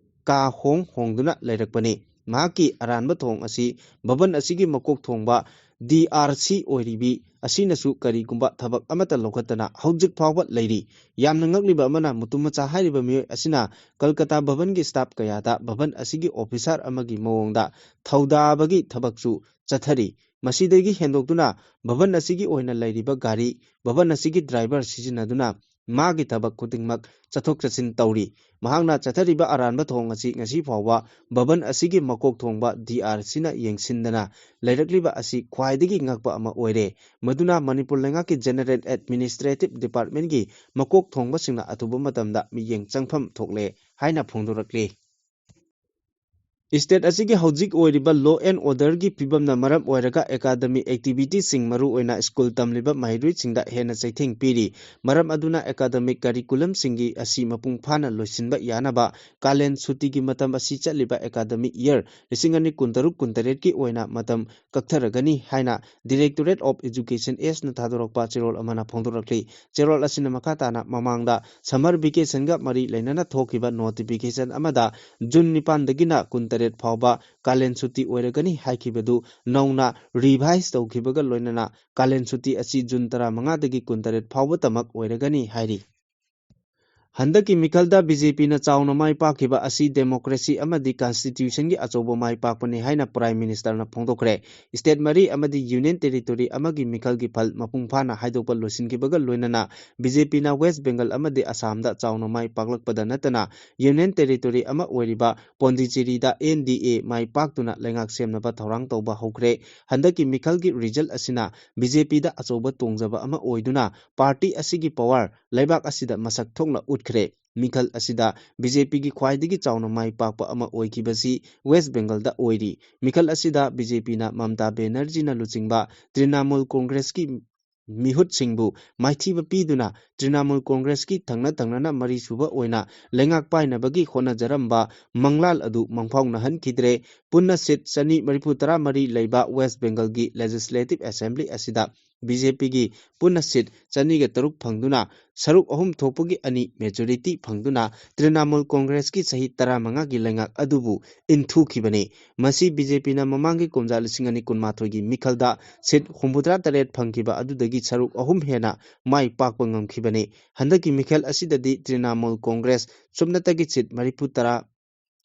ꯀꯥ ꯍꯣꯡ ꯍꯣꯡꯗꯨꯅ ꯂꯩꯔꯛꯄꯅꯤ꯫ ꯃꯍꯥꯛꯀꯤ ꯑꯔꯥꯟꯕ ꯊꯣꯡ ꯑꯁꯤ ꯚꯕꯟ ꯑꯁꯤꯒꯤ ꯃꯀꯣꯛ ꯊꯣꯡꯕ D R C ꯑꯣꯏꯔꯤꯕꯤ ꯑꯁꯤꯅꯁꯨ ꯀꯔꯤꯒꯨꯝꯕ ꯊꯕꯛ ꯑꯃꯠꯇ ꯂꯧꯈꯠꯇꯅ ꯍꯧꯖꯤꯛ ꯐꯥꯎꯕ ꯂꯩꯔꯤ꯫ ꯌꯥꯝꯅ ꯉꯛꯂꯤꯕ ꯑꯃꯅ, ꯃꯨꯇꯨ ꯃꯆꯥ ꯍꯥꯏꯔꯤꯕ ꯃꯤꯑꯣꯏ ꯑꯁꯤꯅ ꯀꯜꯀꯇꯥ ꯚꯕꯟꯒꯤ staff ꯀꯌꯥꯗ ꯚꯕꯟ ꯑꯁꯤꯒꯤ officer ꯑꯃꯒꯤ ꯃꯑꯣꯡꯗ ꯊꯧꯗꯥꯕꯒꯤ ꯊꯕꯛꯁꯨ ꯆꯠꯊꯔꯤ꯫ ꯃꯁꯤꯗꯒꯤ ꯍꯦꯟꯗꯣꯛꯇꯨꯅ ꯚꯕꯟ ꯑꯁꯤꯒꯤ ꯑꯣꯏꯅ ꯂꯩꯔꯤꯕ ꯒꯥꯔꯤ, ꯚꯕꯟ ꯑꯁꯤꯒꯤ driver ꯁꯤꯖꯤꯟꯅꯗꯨꯅ ꯃꯥꯒꯤ ꯊꯕꯛ ꯈꯨꯗꯤꯡꯃꯛ ꯆꯠꯊꯣꯛ ꯆꯠꯁꯤꯟ ꯇꯧꯔꯤ꯫ ꯃꯍꯥꯛꯅ ꯆꯠꯊꯔꯤꯕ ꯑꯔꯥꯟꯕ ꯊꯧꯑꯣꯡ ꯑꯁꯤ ꯉꯁꯤ ꯐꯥꯎꯕ ꯚꯕꯟ ꯑꯁꯤꯒꯤ ꯃꯀꯣꯛ ꯊꯣꯡꯕ D R Cꯅ ꯌꯦꯡꯁꯤꯟꯗꯅ ꯂꯩꯔꯛꯂꯤꯕ ꯑꯁꯤ ꯈ꯭ꯋꯥꯏꯗꯒꯤ ꯉꯛꯄ ꯑꯃ ꯑꯣꯏꯔꯦ꯫ ꯃꯗꯨꯅ ꯃꯅꯤꯄꯨꯔ ꯂꯩꯉꯥꯛꯀꯤ ꯖꯦꯅꯔꯦꯜ ꯑꯦꯗꯃꯤꯅꯤꯁꯇ꯭ꯔꯦꯇꯤꯚ ꯗꯤꯄꯥꯔꯠꯃꯦꯟꯒꯤ ꯃꯀꯣꯛ ꯊꯣꯡꯕꯁꯤꯡꯅ ꯑꯊꯨꯕ ꯃꯇꯝꯗ ꯃꯤꯠꯌꯦꯡ ꯆꯪꯐꯝ ꯊꯣꯛꯂꯦ ꯍꯥꯏꯅ ꯐꯣꯡꯗꯣꯔꯛꯂꯤ꯫ State ꯑꯁꯤꯒꯤ ꯍꯧꯖꯤꯛ ꯑꯣꯏꯔꯤꯕ law and orderꯒꯤ ꯐꯤꯕꯝꯅ ꯃꯔꯝ ꯑꯣꯏꯔꯒ academic activityꯁꯤꯡ, ꯃꯔꯨꯑꯣꯏꯅ ꯁ꯭ꯀꯨꯜ ꯇꯝꯂꯤꯕ ꯃꯍꯩꯔꯣꯏꯁꯤꯡꯗ ꯍꯦꯟꯅ ꯆꯩꯊꯦꯡ ꯄꯤꯔꯤ꯫ ꯃꯔꯝ ꯑꯗꯨꯅ academic curriculumꯁꯤꯡꯒꯤ ꯑꯁꯤ ꯃꯄꯨꯡ ꯐꯥꯅ ꯂꯣꯏꯁꯤꯟꯕ ꯌꯥꯅꯕ ꯀꯥꯂꯦꯟ ꯁꯨꯇꯤꯒꯤ ꯃꯇꯝ ꯑꯁꯤ ꯆꯠꯂꯤꯕ academic year ꯂꯤꯁꯤꯡ ꯑꯅꯤ ꯀꯨꯟꯇꯔꯨꯛ ꯀꯨꯟꯇꯔꯦꯠꯀꯤ ꯑꯣꯏꯅ ꯃꯇꯝ ꯀꯛꯊꯔꯒꯅꯤ ꯍꯥꯏꯅ Directorate of Education Sꯅ ꯊꯥꯗꯣꯔꯛꯄ ꯆꯦꯔꯣꯜ ꯑꯃꯅ ꯐꯣꯡꯗꯣꯔꯛꯂꯤ꯫ ꯆꯦꯔꯣꯜ ꯑꯁꯤꯅ ꯃꯈꯥ ꯇꯥꯅ ꯃꯃꯥꯡꯗ summer vacationꯒ ꯃꯔꯤ ꯂꯩꯅꯅ ꯊꯣꯛꯈꯤꯕ notification ꯑꯃꯗ ꯖꯨꯟ ꯅꯤꯄꯥꯟꯗꯒꯤꯅ ꯀꯨꯟꯇꯔꯦꯠ ꯇꯔꯦꯠ ꯐꯥꯎꯕ ꯀꯥꯂꯦꯟ ꯁꯨꯇꯤ ꯑꯣꯏꯔꯒꯅꯤ ꯍꯥꯏꯈꯤꯕꯗꯨ ꯅꯧꯅ ꯔꯤꯚꯥꯏꯁ ꯇꯧꯈꯤꯕꯒ ꯂꯣꯏꯅꯅ ꯀꯥꯂꯦꯟ ꯁꯨꯇꯤ ꯑꯁꯤ ꯖꯨꯟ ꯇꯔꯥꯃꯉꯥꯗꯒꯤ ꯀꯨꯟꯇꯔꯦꯠ ꯐꯥꯎꯕꯇꯃꯛ ꯑꯣꯏꯔꯒꯅꯤ ꯍꯥꯏꯔꯤ꯫ ꯍꯟꯗꯛꯀꯤ ꯃꯤꯈꯜꯗ ꯕꯤ ꯖꯦ ꯄꯤꯅ ꯆꯥꯎꯅ ꯃꯥꯏ ꯄꯥꯛꯈꯤꯕ ꯑꯁꯤ ꯗꯦꯃꯣꯀ꯭ꯔꯦꯁꯤ ꯑꯃꯗꯤ ꯀꯟꯁꯇꯤꯇ꯭ꯌꯨꯁꯟꯒꯤ ꯑꯆꯧꯕ ꯃꯥꯏ ꯄꯥꯛꯄꯅꯤ ꯍꯥꯏꯅ ꯄ꯭ꯔꯥꯏꯝ ꯃꯤꯅꯤꯁꯇꯔꯅ ꯐꯣꯡꯗꯣꯛꯈ꯭ꯔꯦ꯫ ꯁ꯭ꯇꯦꯠ ꯃꯔꯤ ꯑꯃꯗꯤ ꯌꯨꯅꯤꯌꯟ ꯇꯦꯔꯤꯇꯣꯔꯤ ꯑꯃꯒꯤ ꯃꯤꯈꯜꯒꯤ ꯐꯜ ꯃꯄꯨꯡ ꯐꯥꯅ ꯍꯥꯏꯗꯣꯛꯄ ꯂꯣꯏꯁꯤꯟꯈꯤꯕꯒ ꯂꯣꯏꯅꯅ ꯕꯤ ꯖꯦ ꯄꯤꯅ ꯋꯦꯁ ꯕꯦꯡꯒꯜ ꯑꯃꯗꯤ ꯑꯁꯥꯝꯗ ꯆꯥꯎꯅ ꯃꯥꯏ ꯄꯥꯛꯂꯛꯄꯗ ꯅꯠꯇꯅ ꯌꯨꯅꯤꯌꯟ ꯇꯦꯔꯤꯇꯣꯔꯤ ꯑꯃ ꯑꯣꯏꯔꯤꯕ ꯄꯣꯟꯗꯤꯆꯦꯔꯤꯗ ꯑꯦꯟ ꯗꯤ ꯑꯦ ꯃꯥꯏ ꯄꯥꯛꯇꯨꯅ ꯂꯩꯉꯥꯛ ꯁꯦꯝꯅꯕ ꯊꯧꯔꯥꯡ ꯇꯧꯕ ꯍꯧꯈ꯭ꯔꯦ꯫ ꯍꯟꯗꯛꯀꯤ ꯃꯤꯈꯜꯒꯤ ꯔꯤꯖꯜ ꯑꯁꯤꯅ ꯕꯤ ꯖꯦ ꯄꯤꯗ ꯑꯆꯧꯕ ꯇꯣꯡꯖꯕ ꯑꯃ ꯑꯣꯏꯗꯨꯅ ꯄꯥꯔꯇꯤ ꯑꯁꯤꯒꯤ ꯄꯋꯥꯔ ꯂꯩꯕꯥꯛ ꯑꯁꯤꯗ ꯃꯁꯛ ꯊꯣꯛꯅ ꯎꯠꯈ꯭ꯔꯦ꯫ ꯃꯤꯈꯜ ꯑꯁꯤꯗ ꯕꯤ ꯖꯦ ꯄꯤꯒꯤ ꯈ꯭ꯋꯥꯏꯗꯒꯤ ꯆꯥꯎꯅ ꯃꯥꯏ ꯄꯥꯛꯄ ꯑꯃ ꯑꯣꯏꯈꯤꯕꯁꯤ ꯋꯦꯁ ꯕꯦꯡꯒꯜꯗ ꯑꯣꯏꯔꯤ꯫ ꯃꯤꯈꯜ ꯑꯁꯤꯗ ꯕꯤ ꯖꯦ ꯄꯤꯅ ꯃꯝꯇꯥ ꯕꯦꯅꯔꯖꯤꯅ ꯂꯨꯆꯤꯡꯕ ꯇ꯭ꯔꯤꯅꯥꯃꯨꯜ ꯀꯣꯡꯒ꯭ꯔꯦꯁꯀꯤ ꯃꯤꯍꯨꯠꯁꯤꯡꯕꯨ ꯃꯥꯏꯊꯤꯕ ꯄꯤꯗꯨꯅ ꯇ꯭ꯔꯤꯅꯥꯃꯨꯜ ꯀꯣꯡꯒ꯭ꯔꯦꯁꯀꯤ ꯊꯪꯅ ꯊꯪꯅꯅ ꯃꯔꯤꯁꯨꯕ ꯑꯣꯏꯅ ꯂꯩꯉꯥꯛ ꯄꯥꯏꯅꯕꯒꯤ ꯍꯣꯠꯅꯖꯔꯝꯕ ꯃꯪꯂꯥꯜ ꯑꯗꯨ ꯃꯪꯐꯥꯎꯅꯍꯟꯈꯤꯗ꯭ꯔꯦ꯫ ꯄꯨꯟꯅ ꯁꯤꯠ ꯆꯅꯤ ꯃꯔꯤꯐꯨ ꯇꯔꯥꯃꯔꯤ ꯂꯩꯕ ꯋꯦꯁ ꯕꯦꯡꯒꯜꯒꯤ ꯂꯦꯖꯤꯁꯂꯦꯇꯤꯚ ꯑꯦꯁꯦꯝꯕ꯭ꯂꯤ ꯑꯁꯤꯗ ꯕꯤ ꯖꯦ ꯄꯤꯒꯤ ꯄꯨꯟꯅ ꯁꯤꯠ ꯆꯅꯤꯒ ꯇꯔꯨꯛ ꯐꯪꯗꯨꯅ ꯁꯔꯨꯛ ꯑꯍꯨꯝ ꯊꯣꯛꯄꯒꯤ ꯑꯅꯤ ꯃꯦꯖꯣꯔꯤꯇꯤ ꯐꯪꯗꯨꯅ ꯇ꯭ꯔꯤꯅꯥꯃꯨꯜ ꯀꯣꯡꯒ꯭ꯔꯦꯁꯀꯤ ꯆꯍꯤ ꯇꯔꯥꯃꯉꯥꯒꯤ ꯂꯩꯉꯥꯛ ꯑꯗꯨꯕꯨ ꯏꯟꯊꯨꯈꯤꯕꯅꯤ꯫ ꯃꯁꯤ ꯕꯤ ꯖꯦ ꯄꯤꯅ ꯃꯃꯥꯡꯒꯤ ꯀꯨꯝꯖꯥ ꯂꯤꯁꯤꯡ ꯑꯅꯤ ꯀꯨꯟꯃꯥꯊꯣꯏꯒꯤ ꯃꯤꯈꯜꯗ ꯁꯤꯠ ꯍꯨꯝꯐꯨꯇꯔꯥ ꯇꯔꯦꯠ ꯐꯪꯈꯤꯕ ꯑꯗꯨꯗꯒꯤ ꯁꯔꯨꯛ ꯑꯍꯨꯝ ꯍꯦꯟꯅ ꯃꯥꯏ ꯄꯥꯛꯄ ꯉꯝꯈꯤꯕꯅꯤ꯫ ꯍꯟꯗꯛꯀꯤ ꯃꯤꯈꯜ ꯑꯁꯤꯗꯗꯤ ꯇ꯭ꯔꯤꯅꯥꯃꯨꯜ ꯀꯣꯡꯒ꯭ꯔꯦꯁ ꯁꯨꯞꯅꯇꯒꯤ ꯁꯤꯠ ꯃꯔꯤꯐꯨ ꯇꯔꯥ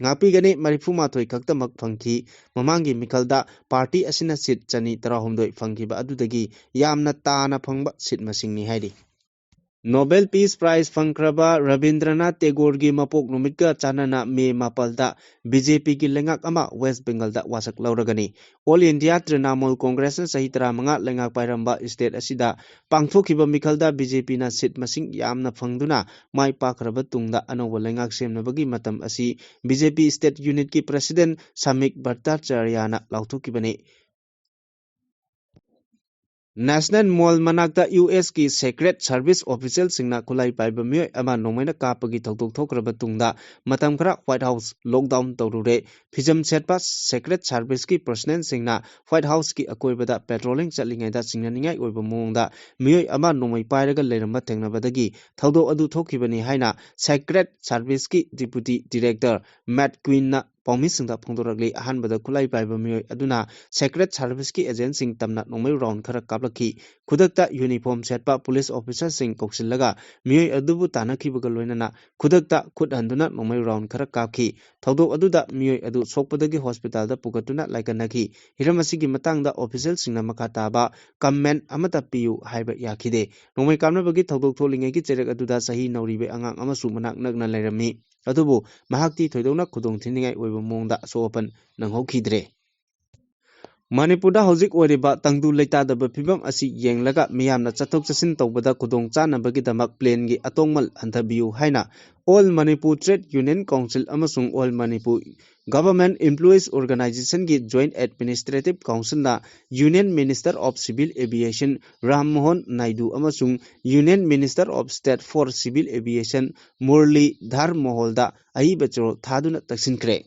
ꯉꯥꯛꯄꯤꯒꯅꯤ꯫ ꯃꯔꯤꯐꯨ ꯃꯥꯊꯣꯏ ꯈꯛꯇꯃꯛ ꯐꯪꯈꯤ꯫ ꯃꯃꯥꯡꯒꯤ ꯃꯤꯈꯜꯗ ꯄꯥꯔꯇꯤ ꯑꯁꯤꯅ ꯁꯤꯠ ꯆꯅꯤ ꯇꯔꯥꯍꯨꯝꯗꯣꯏ ꯐꯪꯈꯤꯕ ꯑꯗꯨꯗꯒꯤ ꯌꯥꯝꯅ ꯇꯥꯅ ꯐꯪꯕ ꯁꯤꯠ ꯃꯁꯤꯡꯅꯤ ꯍꯥꯏꯔꯤ꯫ ꯅꯣꯕꯦꯜ ꯄꯤꯁ ꯄ꯭ꯔꯥꯏꯖ ꯐꯪꯈ꯭ꯔꯕ ꯔꯕꯤꯟꯗ꯭ꯔꯅꯥꯊ ꯇꯦꯒꯣꯔꯒꯤ ꯃꯄꯣꯛ ꯅꯨꯃꯤꯠꯀ ꯆꯥꯟꯅꯅ ꯃꯦ ꯃꯥꯄꯜꯗ ꯕꯤ ꯖꯦ ꯄꯤꯒꯤ ꯂꯩꯉꯥꯛ ꯑꯃ ꯋꯦꯁ ꯕꯦꯡꯒꯜꯗ ꯋꯥꯁꯛ ꯂꯧꯔꯒꯅꯤ꯫ ꯑꯣꯜ ꯏꯟꯗꯤꯌꯥ ꯇ꯭ꯔꯤꯅꯥꯃꯨꯜ ꯀꯣꯡꯒ꯭ꯔꯦꯁꯅ ꯆꯍꯤ ꯇꯔꯥꯃꯉꯥ ꯂꯩꯉꯥꯛ ꯄꯥꯏꯔꯝꯕ ꯁ꯭ꯇꯦꯠ ꯑꯁꯤꯗ ꯄꯥꯡꯊꯣꯛꯈꯤꯕ ꯃꯤꯈꯜꯗ ꯕꯤ ꯖꯦ ꯄꯤꯅ ꯁꯤꯠ ꯃꯁꯤꯡ ꯌꯥꯝꯅ ꯐꯪꯗꯨꯅ ꯃꯥꯏ ꯄꯥꯛꯈ꯭ꯔꯕ ꯇꯨꯡꯗ ꯑꯅꯧꯕ ꯂꯩꯉꯥꯛ ꯁꯦꯝꯅꯕꯒꯤ ꯃꯇꯝ ꯑꯁꯤ ꯕꯤ ꯖꯦ ꯄꯤ ꯁ꯭ꯇꯦꯠ ꯌꯨꯅꯤꯠꯀꯤ ꯄ꯭ꯔꯁꯤꯗꯦꯟꯠ ꯁꯃꯤꯛ ꯚꯠꯇꯥꯆꯥꯔꯌꯥꯅ ꯂꯥꯎꯊꯣꯛꯈꯤꯕꯅꯤ꯫ ꯅꯦꯁꯅꯦꯜ ꯃꯣꯜ ꯃꯅꯥꯛꯇ ꯌꯨ ꯑꯦꯁꯀꯤ ꯁꯦꯀ꯭ꯔꯦꯠ ꯁꯔꯚꯤꯁ ꯑꯣꯐꯤꯁꯤꯌꯦꯜꯁꯤꯡꯅ ꯈꯨꯠꯂꯥꯏ ꯄꯥꯏꯕ ꯃꯤꯑꯣꯏ ꯑꯃ ꯅꯣꯡꯃꯩꯅ ꯀꯥꯞꯄꯒꯤ ꯊꯧꯗꯣꯛ ꯊꯣꯛꯈ꯭ꯔꯕ ꯇꯨꯡꯗ ꯃꯇꯝ ꯈꯔ ꯋꯥꯏꯠ ꯍꯥꯎꯁ ꯂꯣꯛꯗꯥꯎꯟ ꯇꯧꯔꯨꯔꯦ꯫ ꯐꯤꯖꯝ ꯁꯦꯠꯄ ꯁꯦꯀ꯭ꯔꯦꯠ ꯁꯔꯚꯤꯁꯀꯤ ꯄꯔꯁꯅꯦꯜꯁꯤꯡꯅ ꯋꯥꯏꯠ ꯍꯥꯎꯁꯀꯤ ꯑꯀꯣꯏꯕꯗ ꯄꯦꯇ꯭ꯔꯣꯂꯤꯡ ꯆꯠꯂꯤꯉꯩꯗ ꯆꯤꯡꯅꯅꯤꯡꯉꯥꯏ ꯑꯣꯏꯕ ꯃꯑꯣꯡꯗ ꯃꯤꯑꯣꯏ ꯑꯃ ꯅꯣꯡꯃꯩ ꯄꯥꯏꯔꯒ ꯂꯩꯔꯝꯕ ꯊꯦꯡꯅꯕꯗꯒꯤ ꯊꯧꯗꯣꯛ ꯑꯗꯨ ꯊꯣꯛꯈꯤꯕꯅꯤ ꯍꯥꯏꯅ ꯁꯦꯀ꯭ꯔꯦꯠ ꯁꯔꯚꯤꯁꯀꯤ ꯗꯤꯄꯨꯇꯤ ꯗꯤꯔꯦꯛꯇꯔ ꯃꯦꯠ ꯀ꯭ꯋꯤꯟꯅ ꯄꯥꯎꯃꯤꯁꯤꯡꯗ ꯐꯣꯡꯗꯣꯔꯛꯂꯤ꯫ ꯑꯍꯥꯟꯕꯗ ꯈꯨꯠꯂꯥꯏ ꯄꯥꯏꯕ ꯃꯤꯑꯣꯏ ꯑꯗꯨꯅ Secret Service ꯀꯤ agent ꯁꯤꯡ ꯇꯝꯅ ꯅꯣꯡꯃꯩ round ꯈꯔ ꯀꯥꯞꯂꯛꯈꯤ꯫ ꯈꯨꯗꯛꯇ uniform ꯁꯦꯠꯄ police officer ꯁꯤꯡ ꯀꯧꯁꯤꯜꯂꯒ ꯃꯤꯑꯣꯏ ꯑꯗꯨꯕꯨ ꯇꯥꯟꯅꯈꯤꯕꯒ ꯂꯣꯏꯅꯅ ꯈꯨꯗꯛꯇ ꯈꯨꯠ ꯍꯟꯗꯨꯅ ꯅꯣꯡꯃꯩ round ꯈꯔ ꯀꯥꯞꯈꯤ꯫ ꯊꯧꯗꯣꯛ ꯑꯗꯨꯗ ꯃꯤꯑꯣꯏ ꯑꯗꯨ ꯁꯣꯛꯄꯗꯒꯤ hospital ꯗ ꯄꯨꯈꯠꯇꯨꯅ ꯂꯥꯏꯀꯠꯅꯈꯤ꯫ ꯍꯤꯔꯝ ꯑꯁꯤꯒꯤ ꯃꯇꯥꯡꯗ official ꯁꯤꯡꯅ ꯃꯈꯥ ꯇꯥꯕ comment ꯑꯃꯠꯇ ꯄꯤꯌꯨ ꯍꯥꯏꯕ ꯌꯥꯈꯤꯗꯦ꯫ ꯅꯣꯡꯃꯩ ꯀꯥꯞꯅꯕꯒꯤ ꯊꯧꯗꯣꯛ ꯊꯣꯛꯂꯤꯉꯩꯒꯤ ꯆꯩꯔꯛ ꯑꯗꯨꯗ ꯆꯍꯤ ꯅꯧꯔꯤꯕ ꯑꯉꯥꯡ ꯑꯃꯁꯨ ꯃꯅꯥꯛ ꯅꯛꯅ ꯂꯩꯔꯝꯃꯤ꯫ ꯑꯗꯨꯕꯨ ꯃꯍꯥꯛꯇꯤ ꯊꯣꯏꯗꯣꯛꯅ ꯈꯨꯗꯣꯡ ꯊꯤꯅꯤꯡꯉꯥꯏ ꯑꯣꯏꯕ ꯃꯑꯣꯡꯗ ꯑꯁꯣꯛ ꯑꯄꯟ ꯅꯪꯍꯧꯈꯤꯗ꯭ꯔꯦ꯫ ꯃꯅꯤꯄꯨꯔꯗ ꯍꯧꯖꯤꯛ ꯑꯣꯏꯔꯤꯕ ꯇꯪꯗꯨ ꯂꯩꯇꯥꯗꯕ ꯐꯤꯕꯝ ꯑꯁꯤ ꯌꯦꯡꯂꯒ ꯃꯤꯌꯥꯝꯅ ꯆꯠꯊꯣꯛ ꯆꯠꯁꯤꯟ ꯇꯧꯕꯗ ꯈꯨꯗꯣꯡ ꯆꯥꯅꯕꯒꯤꯗꯃꯛ plane ꯒꯤ ꯑꯇꯣꯡꯃꯜ ꯍꯟꯊꯕꯤꯌꯨ ꯍꯥꯏꯅ All Manipur Trade Union Council ꯑꯃꯁꯨꯡ All Manipur Government Employees Organisation ꯒꯤ Joint Administrative Council ꯅ Union Minister of Civil Aviation Ram Mohan Naidu ꯑꯃꯁꯨꯡ Union Minister of State for Civil Aviation ꯃꯨꯔꯂꯤꯙꯔ ꯃꯣꯍꯣꯜꯗ ꯑꯏꯕ ꯆꯦꯔꯣꯜ ꯊꯥꯗꯨꯅ ꯇꯛꯁꯤꯟꯈ꯭ꯔꯦ꯫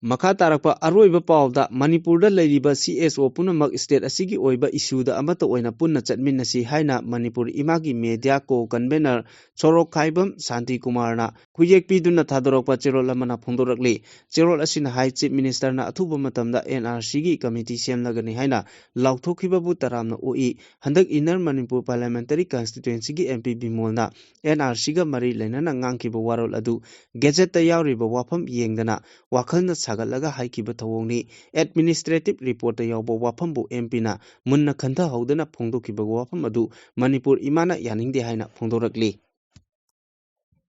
ꯃꯈꯥ ꯇꯥꯔꯛꯄ ꯑꯔꯣꯏꯕ ꯄꯥꯎꯗ, ꯃꯅꯤꯄꯨꯔꯗ ꯂꯩꯔꯤꯕ C S O ꯄꯨꯝꯅꯃꯛ state ꯑꯁꯤꯒꯤ ꯑꯣꯏꯕ issue ꯗ ꯑꯃꯠꯇ ꯑꯣꯏꯅ ꯄꯨꯟꯅ ꯆꯠꯃꯤꯟꯅꯁꯤ ꯍꯥꯏꯅ ꯃꯅꯤꯄꯨꯔ ꯏꯃꯥꯒꯤ media co-convener ꯁꯣꯔꯣꯛꯈꯥꯏꯕꯝ ꯁꯥꯟꯇꯤ ꯀꯨꯃꯥꯔꯅ ꯈꯨꯌꯦꯛ ꯄꯤꯗꯨꯅ ꯊꯥꯗꯣꯔꯛꯄ ꯆꯦꯔꯣꯜ ꯑꯃꯅ ꯐꯣꯡꯗꯣꯔꯛꯂꯤ꯫ ꯆꯦꯔꯣꯜ ꯑꯁꯤꯅ ꯍꯥꯏ, Chief Minister ꯅ ꯑꯊꯨꯕ ꯃꯇꯝꯗ N R C ꯒꯤ committee ꯁꯦꯝꯂꯒꯅꯤ ꯍꯥꯏꯅ ꯂꯥꯎꯊꯣꯛꯈꯤꯕꯕꯨ ꯇꯔꯥꯝꯅ ꯑꯣꯛꯏ꯫ ꯍꯟꯗꯛ Inner Manipur Parliamentary Constituency ꯒꯤ M P ꯕꯤꯃꯣꯜꯅ N R C ꯒ ꯃꯔꯤ ꯂꯩꯅꯅ ꯉꯥꯡꯈꯤꯕ ꯋꯥꯔꯣꯜ ꯑꯗꯨ Gazette ꯇ ꯌꯥꯎꯔꯤꯕ ꯋꯥꯐꯝ ꯌꯦꯡꯗꯅ ꯋꯥꯈꯜꯅ ꯁꯥꯒꯠꯂꯒ ꯍꯥꯏꯈꯤꯕ ꯊꯧꯑꯣꯡꯅꯤ꯫ Administrative report ꯇ ꯌꯥꯎꯕ ꯋꯥꯐꯝꯕꯨ M P ꯅ ꯃꯨꯟꯅ ꯈꯟꯊꯍꯧꯗꯅ ꯐꯣꯡꯗꯣꯛꯈꯤꯕ ꯋꯥꯐꯝ ꯑꯗꯨ ꯃꯅꯤꯄꯨꯔ ꯏꯃꯥꯅ ꯌꯥꯅꯤꯡꯗꯦ ꯍꯥꯏꯅ ꯐꯣꯡꯗꯣꯔꯛꯂꯤ꯫